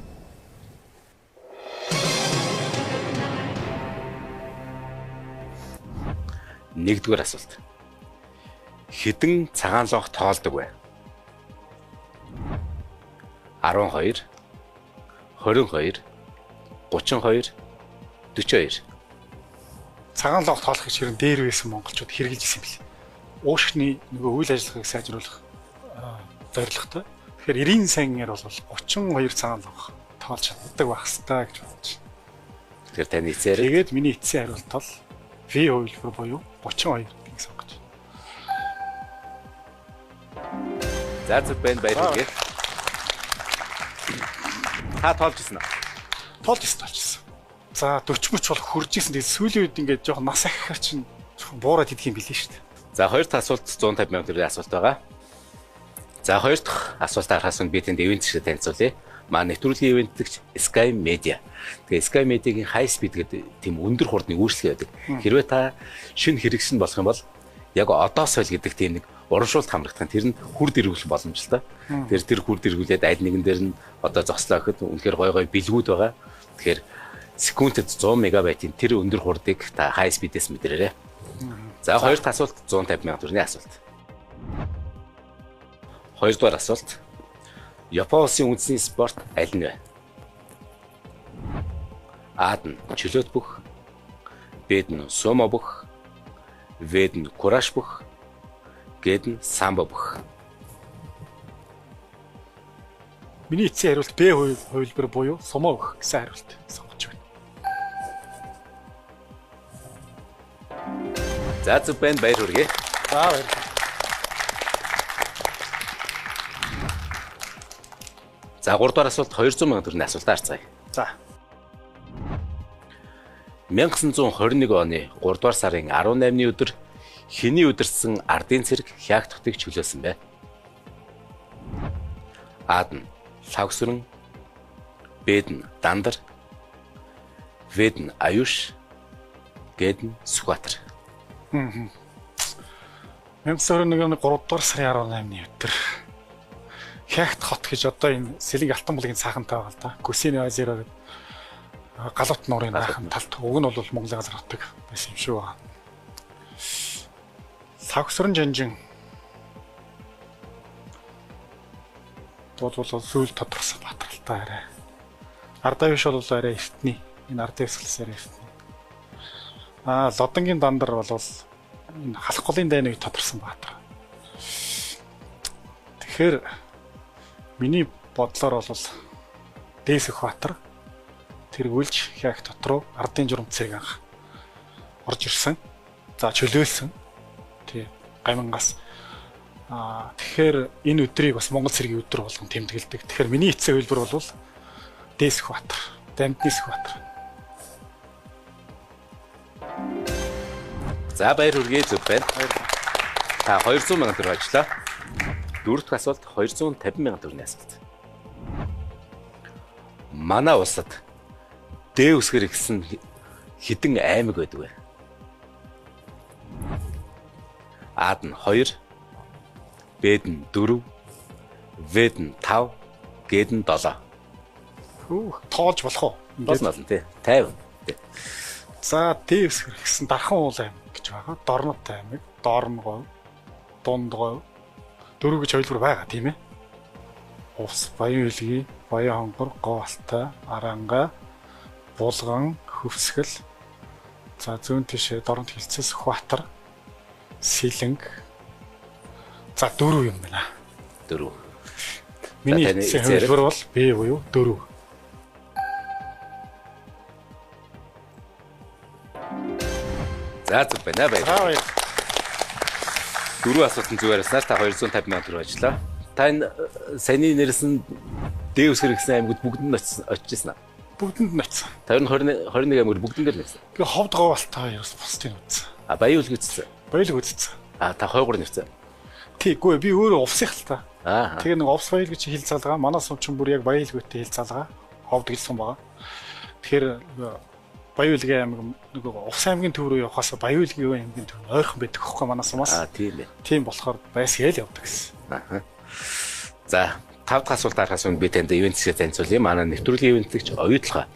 Нэгдүгээр асуулт. Хэдэн цагаан лонх тоолдог вэ? 12 22 32 42. Цагаан лонх тоолох гэж хэрэн дээр байсан монголчууд хэрэгжилж исэн юм бэл. Уушгины нөгөө үйл ажиллагааг сайжруулах зорилготой. Тэгэхээр 90 саягаар бол 32 цагаан лонх тоолж чаддаг байх хэвээр гэж бодож байна. Тэгэхээр таны эцээр Тэгээд миний эцсийн хариулт бол V хувилбар буюу 32 гэдгийг сонгож байна. За зөв байна баяр хүргэе. Та тоолж ирсэн үү? Тоолж ирсэн тоолж ирсэн. За 40 мөч бол хурж ирсэн. Тэгээд сүүлийн үед ингээд жоохон нас ахихаар чинь жоохон буураад идэх юм билээ шүү дээ. За хоёр дахь асуулт 150 сая төгрөгийн асуулт байгаа. За хоёр дахь асуулт харахаас өмнө би танд ивент шиг танилцуулъя. Маа нэвтрүүлгийн ивентлэгч Sky Media. Тэгээ Sky Media-гийн High Speed гэдэг тийм өндөр хурдны үйлчлэг байдаг. Хэрвээ та шинэ хэрэгсэн болох юм бол яг одоо соль гэдэг тийм нэг урамшуулт хамрагдах нь тэр нь хүрд эргүүлэх боломжтой. Тэр хүрд эргүүлээд аль нэгэн дээр нь одоо зогслоо гэхэд үнэхээр гой гой бэлгүүд байгаа. Тэгэхээр секундэд 100 мегабайтын тэр өндөр хурдыг та High Speed-ээс мэдрээрэй. За хоёр дахь асуулт 150 сая төгрөгийн асуулт. Хоёрдугаар асуулт. Япон улсын үндэсний спорт аль нь вэ? А-д нь чөлөөт бүх, Б-д нь сумо бүх, В-д нь кураш бүх, Г-д нь самбо бүх. Миний эцсийн хариулт Б хувилбар буюу сумо өгөх гэсэн хариулт сонгож байна. За зөв байна баяр хүргэе. За баярлалаа. За гуравдугаар асуулт 200 сая төгрөгийн асуултаа харцгаая. За 1921 оны 3 дугаар сарын 18-ны өдөр хэний удирдсан ардын цэрэг Хягт хотыг чөлөөлсөн бэ? А-д нь Лхагсүрэн, Б-д нь Дандар, В-д нь Аюш, Г нь Сүхбаатар. 1921 оны 3 дугаар сарын 18-ны өдөр Хягт хот гэж одоо энэ Сэлэнг Алтан булгийн цаахан байгаа л да. Гүсийн озеро гэдэг Галуут нуурын наахан талд уг нь бол Монголын газар нутаг байсан юм шиг байна. Сагсран жанжин бол сүүл тодорхойлсон баатар л та арай. Ардаа биш бол арай эртний. Энэ ардын хэсгэлс арай эртний. Лодонгийн дандар бол энэ халах голын дайны үед тодорсон баатар. Тэгэхээр миний бодлоор бол Дээсэх баатар тэргүүлж Хягт хот руу ардын журам цэрэг анх орж ирсэн. За чөлөөлсөн. Тий, гамингаас. Тэгэхээр энэ өдрийг бас Монгол цэргийн өдөр болгон тэмдэглэдэг. Тэгэхээр миний эцсийн хэлбэр бол Дээсэх баатар, Дамдны Сүхбаатар. За баяр хүргэе, зөв байна. Та 200 сая төгрөг ажиллаа. Дөрөв дэх асуулт 250 сая төгрөгийн асуулт. Манай улсад Д үсгэр ихсэн хэдэн аймаг байдаг вэ? А-д нь 2, Б-д нь 4, В-д нь 5, Г-д нь 7. Тоолж болох уу? Болно тий. 50. За Д үсгэр ихсэн Дархан уул аймаг гэж байгаа. Дорнот аймаг, Дорноговь, Дундговь дөрөв гэж ойлбор байгаа тийм ээ. Увс, Баян үлгий, Баян хонгор, Говь Алтай, Аранга, Булган, Хөвсгөл. За зүүн тишээ Дорнот хилцээ Сүхбаатар, Сэлэнг. За дөрөв юм байна. Дөрөв. Миний эцсийн хувилбар бол Б буюу дөрөв. За зөв байна, баярлалаа. Дөрөв асуултанд зөв хариулснаар та 250 сая төгрөг ажиллаа. Та энэ саяны нэрсэн Д үсгэр гэсэн аймагуд бүгдэнд нь очиж ирсэн аа? Бүгдэнд нь очсон. Та ер нь 21 аймагуд бүгдэн дээр нь очсон. Би Ховд Говь Алтай хоёроос бусдыг үзсэн. Баян үлг үзсэн. Баян үлг үзсэн. Та хойгоор нэрсэн. Тийгүй би өөрөө увсых л та. Тэгээ нэг увс баял гэж хил залгаа. Манай сум чинь бүр яг баян үлгүүтэй хил залгаа. Ховд гэлсэн байгаа. Тэгэхээр Баян үлгийн аймаг нөгөө Увс аймгийн төв рүү явахаас Баян үлгийн аймгийн төв ойрхон байдаг хөөхгүй манай сумаас. Тийм ээ. Тийм болохоор байсгээл явдаг гэсэн. За 5 дахь асуулт дарахаас өмнө би танд ивент хэсгээ танилцуулъя. Манай нэвтрүүлгийн ивентлэгч Оюутлогоо.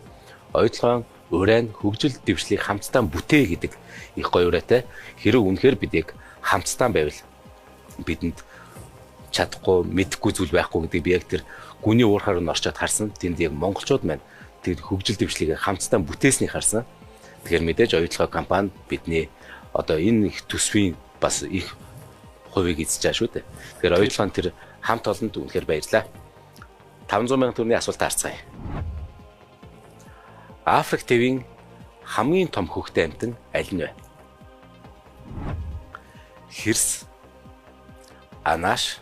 Оюутлогоон урайн хөгжил дэвшлийг хамтдаа бүтээ гэдэг их гоё урайтай. Хэрэг үнэхээр бид яг хамтдаа байвал бидэнд чадахгүй, мэдэхгүй зүйл байхгүй гэдгийг би яг тэр гүний уурхаар нь орчоод харсан. Тэнд яг монголчууд маань тэр хөгжил дэвшлийг хамтдаа бүтээснийг харсан. Тэгэхээр мэдээж Оюутлогоо компани бидний одоо энэ их төсвийн бас их хувийг эзэж байгаа шүү дээ. Тэгэхээр Оюутлогоон тэр хамт олонд үнэхээр баярлалаа. 500 сая төгрөгийн асуулт харцгаая. Африк тивийн хамгийн том хөхтэй амьтан аль нь вэ? Хирс, анааш,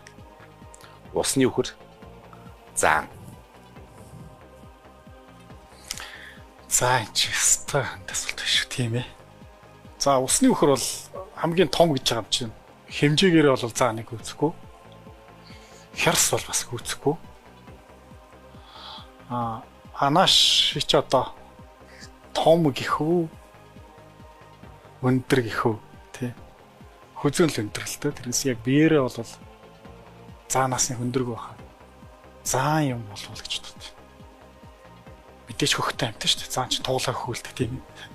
усны үхэр, заан. За энэ ч ёстой асуулт биш үү тийм ээ. За усны үхэр бол хамгийн том гэж байгаа юм чинь. Хэмжээгээр бол заа нэг үзэхгүй. Хярс бол бас гүйцэхгүй. Анааш чи одоо том гэх үү? Өндөр гэх үү? Тий. Хүзүүн л өндөр л дээ. Тэрнээс яг биеэрээ бол заанаас нь хөндрөг байхаа. Заан юм болов гэж боддог. Мэдээж хөхтэй амт шүү дээ. Заан чи туулаа хөхүүлдэг тийм ээ.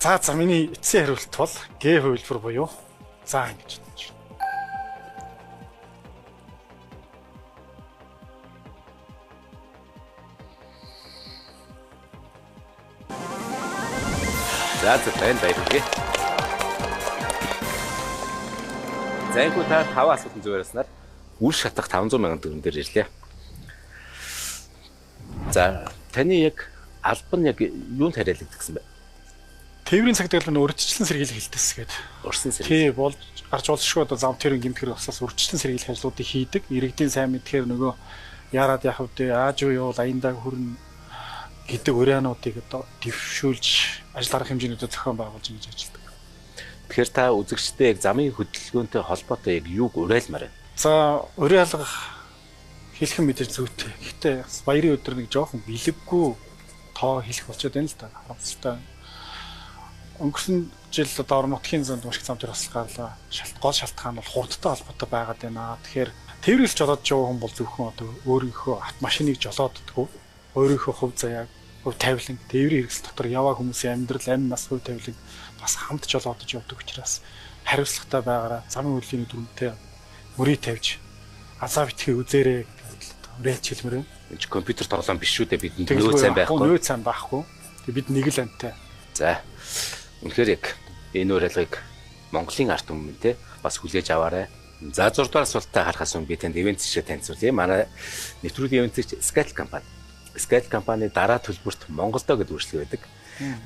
За миний эцсийн хариулт бол Г хувилбар буюу заан гэж бодож байна. За зөв байна, баярлалаа. За энэхүү та 5 асуултанд зөв хариулснаар үр шатах 500 сая төгрөгөн дээр ирлээ. За таны яг албан яг юунд хариалагддаг гэсэн бэ? Тээврийн цагдаа нь урьдчилан сэргийлэх хэлтэс гэдэг. Урьдчилан сэргийлэх. Тий, болж гарч болшгүй одоо зам тэрэн гэмтгэр басаас урьдчилан сэргийлэх ажлуудыг хийдэг. Иргэдийн сайн мэдхээр нөгөө яарад яах вэ? Ааж уу юу аяндаа хүрнэ гэдэг уриануудыг одоо дэвшүүлж ажил арга хэмжээнүүдэд зохион байгуулж ингэж ажилладаг. Тэгэхээр та үзэгчдээ яг замын хөдөлгөөнтэй холбоотой яг юуг уриалмаар байна? За уриалгах хэлэх нь мэдээж зүйтэй. Гэхдээ баярын өдөр нэг жоохон бэлэггүй тоо хэлэх болчиход байна л да. Харамсалтай. Өнгөрсөн жил одоо орон нутгийн зам маш их зам жаргал гарлаа. Гол шалтгаан бол хурдтай холбоотой байгаад байна. Тэгэхээр тээвэрлж жолоодж байгаа хүн бол зөвхөн одоо өөрийнхөө автомашиныг жолооддгоо, өөрийнхөө хувь заяаг, хувь тавилан, тээврийн хэрэгсэл дотор яваа хүмүүсийн амьдрал, амь нас, хувь тавилан бас хамт жолоодож явдаг учраас хариуцлагатай байгаараа замын хөдөлгөөний дүрмтэй мөрий тавьж азаа битгий үзээрэй гэдэг уриалж хэлмээр байна. Энэ чи компьютер тоглоом биш шүү дээ. Бидэнд нөөц сайн байхгүй. Нөөц сайн байхгүй. Тэг бид нэг л амтай. За. Үнэхээр яг энэ уриалгыг Монголын ард түмэн те бас хүлээж аваарай. За 6 дугаар асуултаа харахаас өмнө би танд ивент жишээ танилцуулъя. Манай нэвтрүүлгийн ивент жишээ Skytel компани. Skytel компани дараа төлбөрт Монголдо гэдэг үйлчлэг байдаг.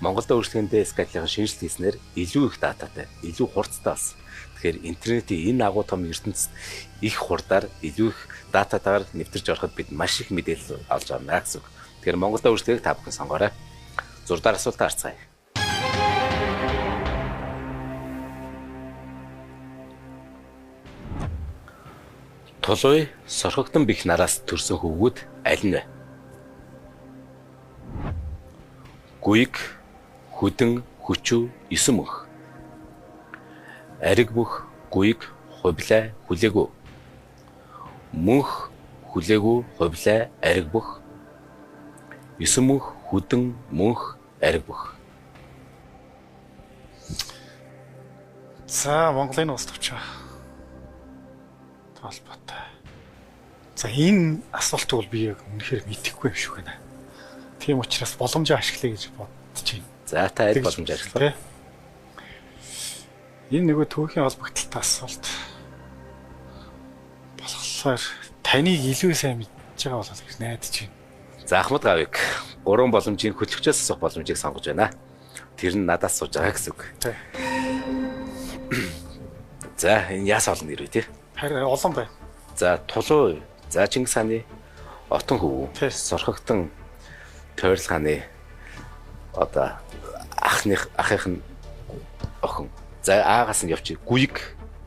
Монголдо үйлчлэгэндээ Skytel-ийн шинжилт хийснээр илүү их дататай, илүү хурцтай болсон. Тэгэхээр интернетийн энэ агуу том ертөнцид их хурдаар илүү их дататаар нэвтэрч ороход бид маш их мэдээлэл олж авна гэсэн үг. Тэгэхээр Монголдо үйлчлэгийг та бүхэн сонгоорой. 6 дугаар асуултаа харцгаая. Тулуй сорхогдон бих нараас төрсөн хөвгүүд аль нь вэ? Гүйг, хүдэн, хүчүү, есөн мөнх. Ариг мөх, гүйг, хувлай, хүлээгүү. Мөнх, хүлээгүү, хувлай, ариг мөх. Есөн мөнх, хүдэн, мөнх, ариг мөх. За, Монголын улс төвч холбоотой. За энэ асуултыг бол би яг үнэхээр мэдэхгүй юм шиг байна. Тийм учраас боломжоо ашиглая гэж бодож байна. За та аль боломж ашиглах вэ? Энэ нөгөө түүхийн холбогдлолтой асуулт болохоор таныг илүү сайн мэдж байгаа болол гэж найдаж байна. За Ахмад гавыг гурван боломжийн хөтлөгчөөс асуух боломжийг сонгож байна. Тэр нь надаас сууж байгаа гэсэн үг. Тий. За энэ яас олон нэр вэ тий? Харин олон байна. За Тулуй, за Чингис хааны отон хөвгүү, сорхогдон Тойрол хааны одоо ахных нь охин. За аагаас нь явчих. Гүйг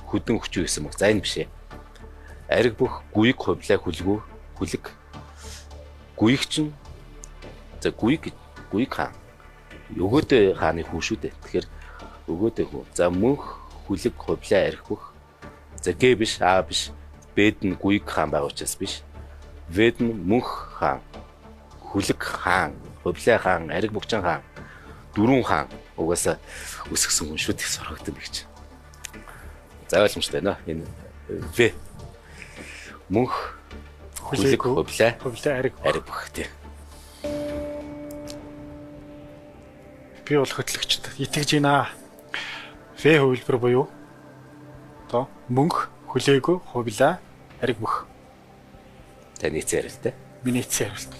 хөдөн хүчүү гэсэн мөх. За энэ биш ээ. Ариг бүх гүйг хувлаа хүлгүү хүлэг. Гүйг чинь за гүйг хаан. Өгөөдөө хааны хүү шүү дээ. Тэгэхээр өгөөдөө хүү. За мөнх хүлэг хувлаа ариг бүх. За Г биш, А биш, Б нь Гүйг хаан байгаа учраас биш. В нь Мөнх хаан, Хүлэг хаан, Хувлай хаан, Ариг Богчин хаан, дөрвөн хаан угаасаа өсгсөн хүн шүү дээ соргогдсон гэж. За ойлгомжтой байна. Энэ В Мөнх, Хүлэг, Хувлай, Ариг Бөх тий. Би бол хөтлөгчд итгэж байна. В хувилбар буюу одоо мөнх, хүлээгүү, хувлаа, ариг мөх. Таны эцсийн хариулт ээ? Миний эцсийн хариулт.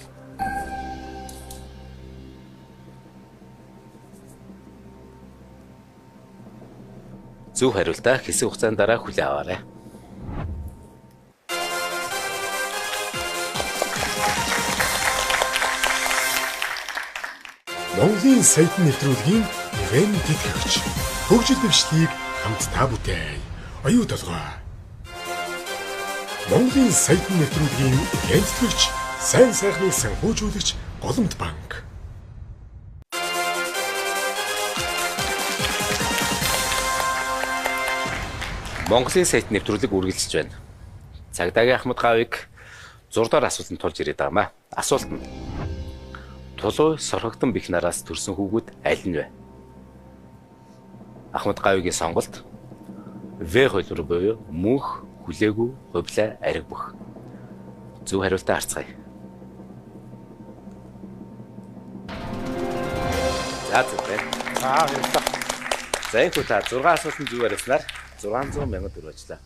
Зөв хариултаа хэсэг хугацаанд дараа хүлээн аваарай. Монголын саятан нэвтрүүлгийн ивент тэтгэгч хөгжил дэвшлийг хамтдаа бүтээе. Оюу толгой. Монголын саятан нэвтрүүлгийн ивент тэтгэгч сайн сайхныг санхүүжүүлэгч Голомт банк. Монголын саятан нэвтрүүлэг үргэлжилж байна. Цагдаагийн Ахмад гавыг 6 дахь асуултанд тулж ирээд байгаа маа. Асуулт нь: Тулуй сорхогдон бих нараас төрсэн хүүгүүд аль нь вэ? Ахмад гавигийн сонголт В хувилбар буюу мөнх, хүлээгүү, хувлаа, ариг бөх. Зөв хариултаа харцгаая. За зөв байна. За баярлалаа. За энэ та 6 асуултанд зөв хариулснаар 600 мянган төгрөг ажиллаа.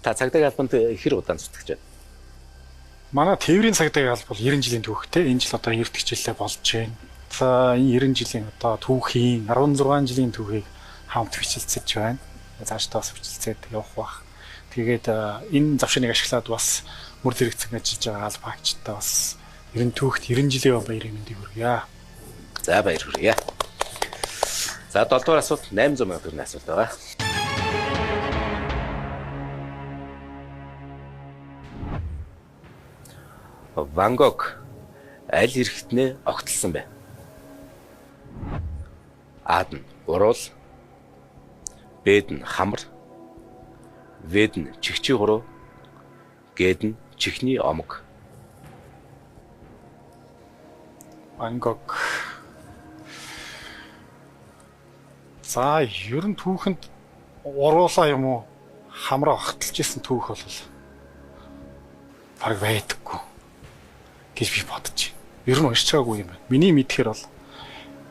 Та цагдаагийн албанд хэр удаан зүтгэж байна? Манай тээврийн цагдаагийн алба бол 90 жилийн түүхтэй. Энэ жил одоо 90 дэх жилээ болж байна. За энэ 90 жилийн одоо түүхийн 16 жилийн түүхийг хамт бичилцэж байна. Цаашдаа бас бичилцээд явах бах. Тэгээд энэ завшааныг ашиглаад бас мөр зэрэгцэн ажиллаж байгаа албаагчдаа бас 90 түүхт 90 жилийн баярын мэндийг хүргье. За баяр хүргье. За 7 дугаар асуулт 800 мянган төгрөгийн асуулт байгаа. Ван Гог аль эрхтнээ огтлсон бэ? А-д нь уруул, Б-д нь хамар, В-д нь чихчий хуруу, Г-д нь чихний омог. Ван Гог. За, ер нь түүхэнд уруулаа юм уу хамраа огтлж исэн түүх бол баг байдаггүй гэж би бодож байна. Ер нь уншиж байгаагүй юм байна. Миний мэдхээр бол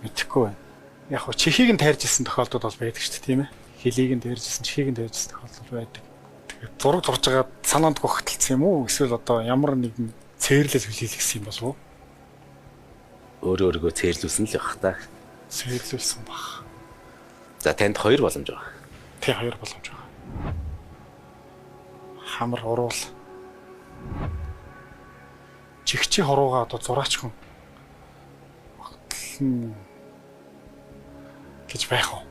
мэдэхгүй байна. Яг хөө чихийг нь тайрж исэн тохиолдол бол байдаг шүү дээ, тийм ээ. Хөлийг нь тайрж исэн, чихийг нь тайрж исэн тохиолдол байдаг. Тэгээд зураг зурж байгаа санаанд гогтлцсан юм уу? Эсвэл одоо ямар нэгэн цээрлэл хүлээлгэсэн юм болов уу? Өөрөө өөрийгөө цээрлүүлсэн л байх та. Цээрлүүлсэн баг. За, танд хоёр боломж байгаа. Тий, хоёр боломж байгаа. Хамар, уруул. Чихчи хуруугаа одоо зураач хүн огтлон гэж байх уу?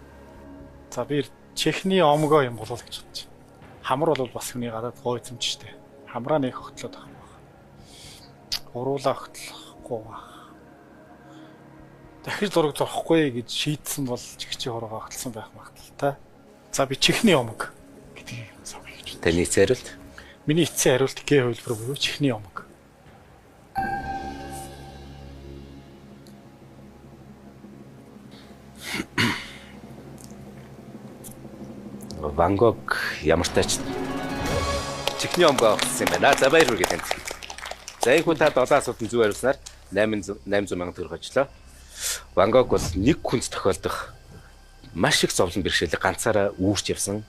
За, би чихний омгоо юм болов гэж бодож байна. Хамар бол бас хүний гадаад гоо эзэмч штэ. Хамраа нэг огтлоод байх юм байна. Уруулаа огтлохгүй баг. Дахиж зураг зурхгүй гэж шийдсэн бол чихчи хуруугаа огтлсон байх магадaltaй. За, би чихний омог гэдгийг сонгоё гэж. Таны эцсийн хариулт? Миний эцсийн хариулт Г хувилбар буюу чихний омог. Ван Гог ямар тач чихний омгоо огтлсон юм байна. За, баяр хүргэе танд. За, энэхүү та 7 асуултанд зөв хариулснаар 800 мянган төгрөг хожлоо. Ван Гог бол нэг хүнд тохиолдох маш их зовлон бэрхшээлийг ганцаараа үүрч явсан.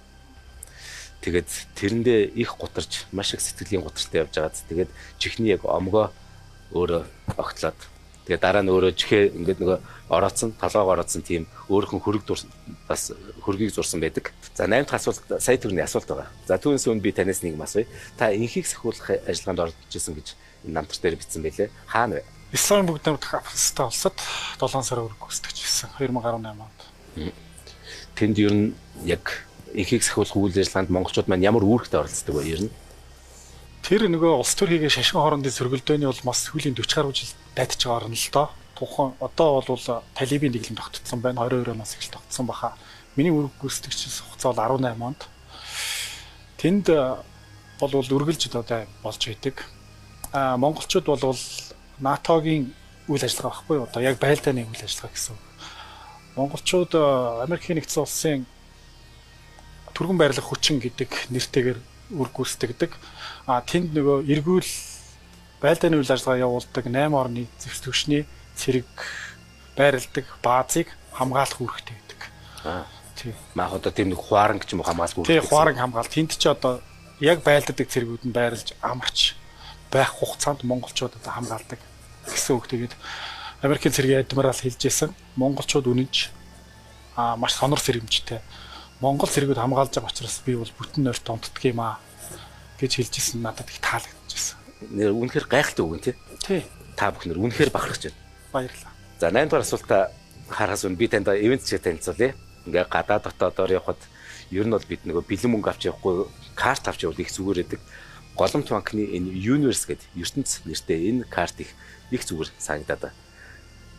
Тэгээд тэрэндээ их гутарч, маш их сэтгэлийн гутралтай явж байгаад тэгээд чихний яг омгоо өөрөө огтлоод тэгээд дараа нь өөрөө чихээ ингээд нөгөө орооцсон, толгоогоо орооцсон тийм өөрийнх нь хөрөг бас хөргийг зурсан байдаг. За, 8 дахь асуулт сая төгрөгийн асуулт байгаа. За, түүнээс өмнө би танаас нэг юм асууя. Та энхийг сахиулах ажиллагаанд оролцож исэн гэж энэ намтар дээр бичсэн байлээ. Хаана вэ? Исламын бүгд найрамдах Афганистан улсад 7 сар үүрэг гүйцэтгэж ирсэн 2018 онд. Тэнд ер нь яг энхийг сахиулах үйл ажиллагаанд монголчууд маань ямар үүрэгтэй оролцдог вэ ер нь? Тэр нөгөө улс төр хийгээ шашин хоорондын сөргөлдөөний бол бас сүүлийн 40 гаруй жил дайтж байгаа орн л доо. Тухайн одоо бол талибын дэглэм тогтцсон байна. 22 оноос эхэлж тогтсон баха. Миний үүрэг гүйцэтгэж хугацаа бол 18 онд. Тэнд бол үргэлж одоо болж байдаг. А монголчууд бол НАТО-гийн үйл ажиллагаа байхгүй юу? Одоо яг байлдааны үйл ажиллагаа гэсэн үг. Монголчууд Америкийн нэгдсэн улсын түргэн байрлах хүчин гэдэг нэртэйгээр үр гүйцэтгэдэг. А тэнд нөгөө эргүүл байлдааны үйл ажиллагаа явуулдаг 8 орны зэвс түвшний цэрэг байрладаг баазыг хамгаалах үүрэгтэй байдаг. Тий. Маах одоо тийм нэг хуаранг ч юм уу хамгаалах үүрэгтэй. Тий, хуаранг хамгаал. Тэнд чи одоо яг байлдадаг цэргүүд нь байрлаж амарч байх хугацаанд монголчууд одоо хамгаалдаг гэсэн үг. Тэгээд Америкийн цэргийн адмирал хэлж байсан. Монголчууд үнэнч маш сонор сэрэмжтэй. Монгол цэргүүд хамгаалж байгаа учраас би бол бүтэн нойрт онтдг юм аа гэж хэлж ирсэн, надад их таалагдчихсан. Нэр үнэхээр гайхалтай үг юм тий. Тий. Та бүхнэр үнэхээр бахархаж байна. Баярлалаа. За, 8 дугаар асуултаа харахаас өмнө би танд ивент чиг танилцуулъя. Ингээ гадаа дотоодоор явхад ер нь бол бид нөгөө бэлэн мөнгө авч явахгүй карт авч явбал их зүгээр байдаг. Голомт банкны энэ Universe гэдэг ертөнц нэртэй энэ карт их зүгээр санагдаад байна.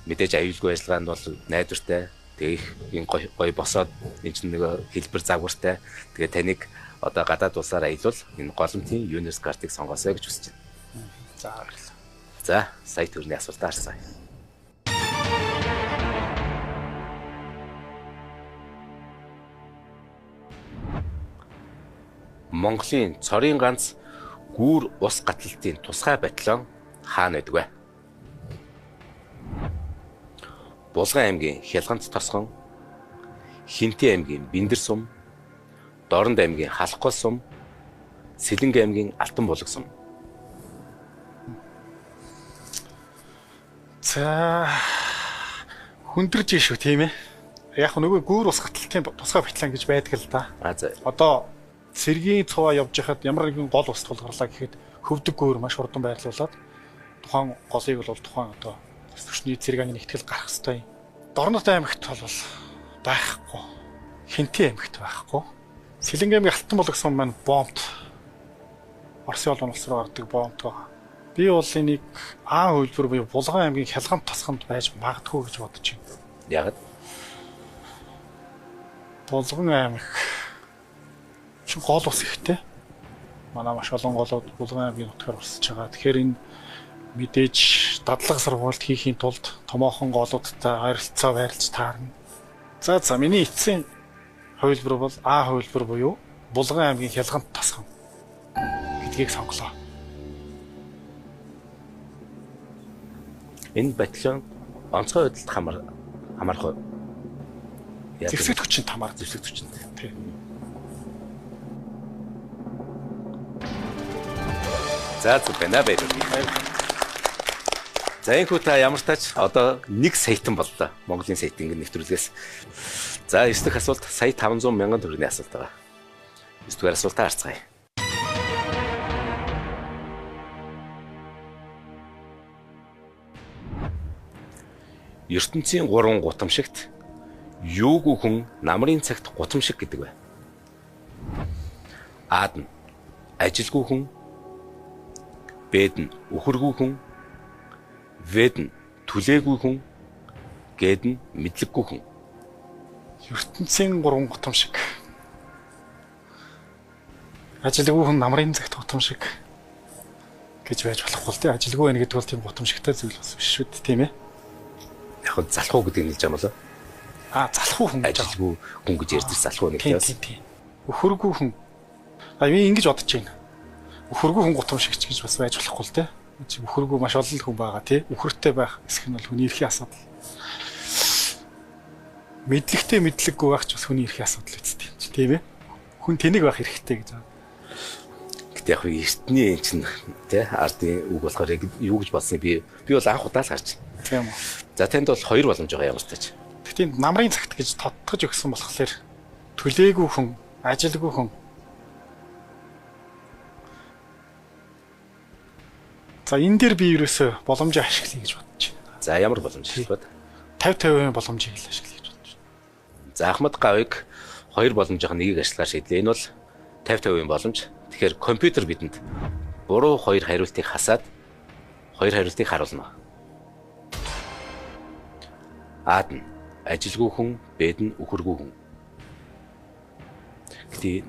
Мэдээж аюулгүй ажиллагаанд бол найдвартай. Тэгээ их энэ гоё босоод энэ чинь нөгөө хэлбэр загвартай. Тэгээ таныг одоо гадаад улсаар аялвал энэ голомтын Universe картыг сонгоосой гэж хүсэж байна. За, баярлалаа. За, сая төгрөгийн асуултаа харсан. Монголын цорын ганц гүүр ус гатлалтын тусгай батальон хаана байдаг вэ? Булган аймгийн Хялганц тосгон, Хинтээ аймгийн Биндэр сум, Дорнод аймгийн Халахгол сум, Сэлэнг аймгийн Алтан булаг сум. За, хүндэрж шүү тийм ээ. Яг нөгөө гүүр ус гатлалтын тусгай батальон гэж байдаг л да. Одоо цэргийн цуваа явж байхад ямар нэгэн гол ус тулгарлаа гэхэд хөвдөг гүүр маш хурдан байрлуулад тухайн голыг бол тухайн одоо түвшний цэрэг ангийн нэгтгэл гарах ёстой юм. Дорнод аймагт бол байхгүй. Хинтээ аймагт байхгүй. Сэлэнг аймгийн Алтан булаг сум маань бомбт Оросын олон улс руу гардаг бомбт байгаа. Би бол энийг А хувилбар буюу Булган аймгийн Хялгант тосгонд байж магадгүй гэж бодож байна. Яагаад? Булган аймаг чинь гол ус ихтэй. Манай маш олон голууд Булган аймгийн нутгаар урсаж байгаа. Тэгэхээр энэ мэдээж дадлага сургуульд хийхийн тулд томоохон голуудтай ойролцоо байрлаж таарна. За миний эцсийн хувилбар бол А хувилбар буюу Булган аймгийн Хялгант тасган гэдгийг сонголоо. Энэ батальон онцгой байдалд хамаарах уу? Зэвсэг хүчинд хамаар. Зэвсэг хүчинд. Тийм. За зүг байна баярлалаа. За энэхүү та ямар тач одоо 1 саятан боллоо. Монголын саятан нэвтрүүлгээс. За 9 дахь асуулт сая 500 мянган төгрөгийн асуулт байгаа. 9 дугаар асуултаа харцгаая. ертөнцийн 3 гутамшигт юугүй хүн намрын цагт гутамшиг гэдэг вэ? А-д нь ажилгүй хүн, Б-д нь үхэргүй хүн, В-д нь түлээгүй хүн, Г-д нь мэдлэггүй хүн. ертөнцийн 3 гутамшиг. Ажилгүй хүн намрын цагт гутамшиг гэж байж болохгүй л дээ. Ажилгүй байна гэдэг бол тийм гутамшигтай зүйл бас биш шүү дээ, тийм ээ. Яг нь залхуу гэдэг нь хэлж байгаа юм болоо? А залхуу хүн гэж ажилгүй хүн гэж ярьдаг залхуу нэг тийм. Тийм. Үхэргүй хүн. А би ингэж бодож байна. Үхэргүй хүн гутамшигч гэж бас байж болохгүй л дээ. Үхэргүй маш олон хүн байгаа тий. Үхэртэй байх эсэх нь бол хүний эрхийн асуудал. Мэдлэгтэй мэдлэггүй байх ч бас хүний эрхийн асуудал үсттэй юм чи тийм ээ. Хүн тэнэг байх эрхтэй гэж байна. Гэтэ яг эртний энэ чинь тий ардын үг болохоор яг юу гэж бодсныг би бол анх удаа л гарч байна. Тийм үү. За танд бол 2 боломж байгаа ямар тач. Гэхдээ энд намрын цагт гэж тодтогч өгсөн болохоор түлээгүй хүн, ажилгүй хүн. За энэ дээр би ерөөсөө боломжийг ашиглая гэж бодож байна. За ямар боломж ашиглах вэ? 50-50% боломжийг л ашиглая гэж бодож байна. За Ахмад Гавыг 2 боломжийн нэгийг ашиглахаар шийдлээ. Энэ бол 50-50% боломж. Тэгэхээр компьютер бидэнд буруу 2 хариултыг хасаад 2 хариултыг харуулна. А-д нь ажилгүй хүн, Б-д нь үхэргүй хүн. Гэтэ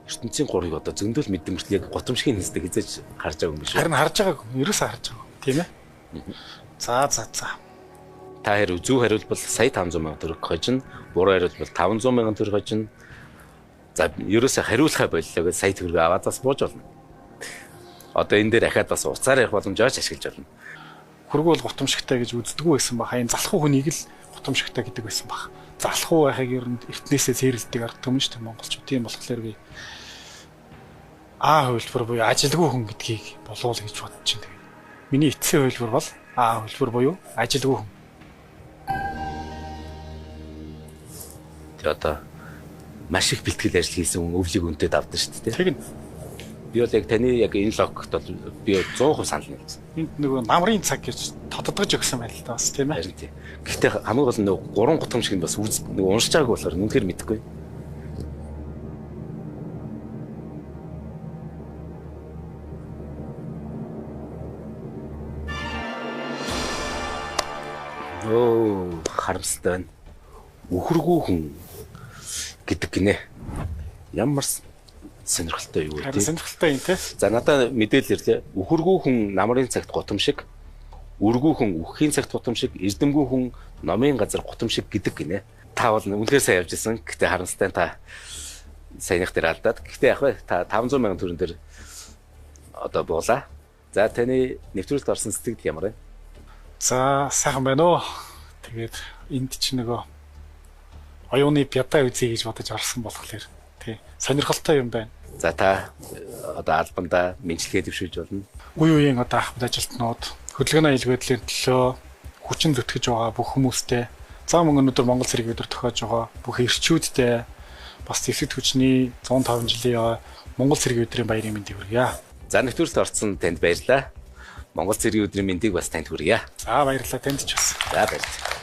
ертөнцийн 3-ыг одоо зөндөл мэддэг мөртлөө яг гутамшигын хэсдэг хизээж харж байгаа юм биш үү? Харин харж байгаагүй. Ерөөсөө харж байгаагүй. Тийм ээ. За. Та хэрв зөв хариулбал сая 500 сая төгрөг хожино, буруу хариулбал 500 сая төгрөг хожино. За ерөөсөө хариулахаа боллоо гэж сая төгрөг аваад бас бууж болно. Одоо энэ дээр ахаад бас уцаар явах боломжоо ч ашиглаж болно. Хөргөө бол гутамшигтай гэж үздэггүй байсан баха. Энэ залхуу хүнийг л гутамшигтай гэдэг байсан бах. Залхуу байхыг ер нь эртнээсээ цээрэлдэг ард түмэн шүү дээ монголчууд. Тийм болохоор би А хувилбар буюу ажилгүй хүн гэдгийг болуул гэж бодож байна. Тэгээд миний эцсийн хувилбар бол А хувилбар буюу ажилгүй хүн. Тэгээ одоо маш их бэлтгэл ажил хийсэн хүн өвлийг өнтөд авдаг шүү дээ. Тэгнь. Би бол яг таны яг энэ логикт бол би 100% санал нэгсэн. Энд нөгөө намрын цаг гэж тоддогж өгсөн байна л да бас тийм ээ. Харин тийм. Гэхдээ хамгийн гол нь нөгөө 3 гутамшиг нь бас нөгөө уншиж байгаагүй болохоор үнэхээр мэдэхгүй. Оо, харамсалтай байна. Үхэргүй хүн гэдэг гинэ. Ямар сонирхолтой юу вэ? Сонирхолтой юм те. За надад мэдээлэл ирлээ. Үхэргүй хүн намрын цагт гутамшиг, өргүү хүн үхэхийн цагт гутамшиг, эрдэмгүй хүн номын газар гутамшиг гэдэг гинэ. Та бол үнэхээр сайн явж исэн. Гэтэ харамсалтай та саяных дээр алдаад. Гэтэ яг вэ та 500 сая төгрөн дээр одоо буулаа. За таны нэвтрүүлэлт орсон сэтгэл ямар вэ? За сайхан байна уу. Тэгээд энд чи нөгөө оюуны пята үзье гэж бодож орсон болохоор тий сонирхолтой юм байна. За та одоо албандаа мэдлэгээ дэвшүүлж болно. Үе үеийн одоо ахмад ажилтнууд хөдөлгөөний аюулгүй байдлын төлөө хүчин зүтгэж байгаа бүх хүмүүстэй за мөн өнөөдөр Монгол цэрэг өдөр тохиож байгаа бүх эрчүүдтэй бас зэвсэг хүчний 105 жилийн Монгол цэрэг өдрийн баярын мэндийг хүргье. За нэвтрүүлэлт орсон танд баярлалаа. Монгол цэргийн өдрийн мэндийг бас танд хүргье. За баярлалаа танд ч бас. За баярлалаа.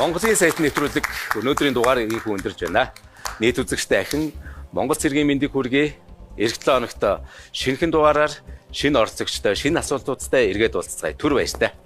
Монголын сайтны нэвтрүүлэг өнөөдрийн дугаар ийхүү өндөрж байна. Нийт үзэгчтэй ахин Монгол цэргийн мэндийг хүргэе. Ирэх 7 хоногт шинэхэн дугаараар шинэ оролцогчтой, шинэ асуултуудтай эргээд уулзцгаая. Түр баяртай.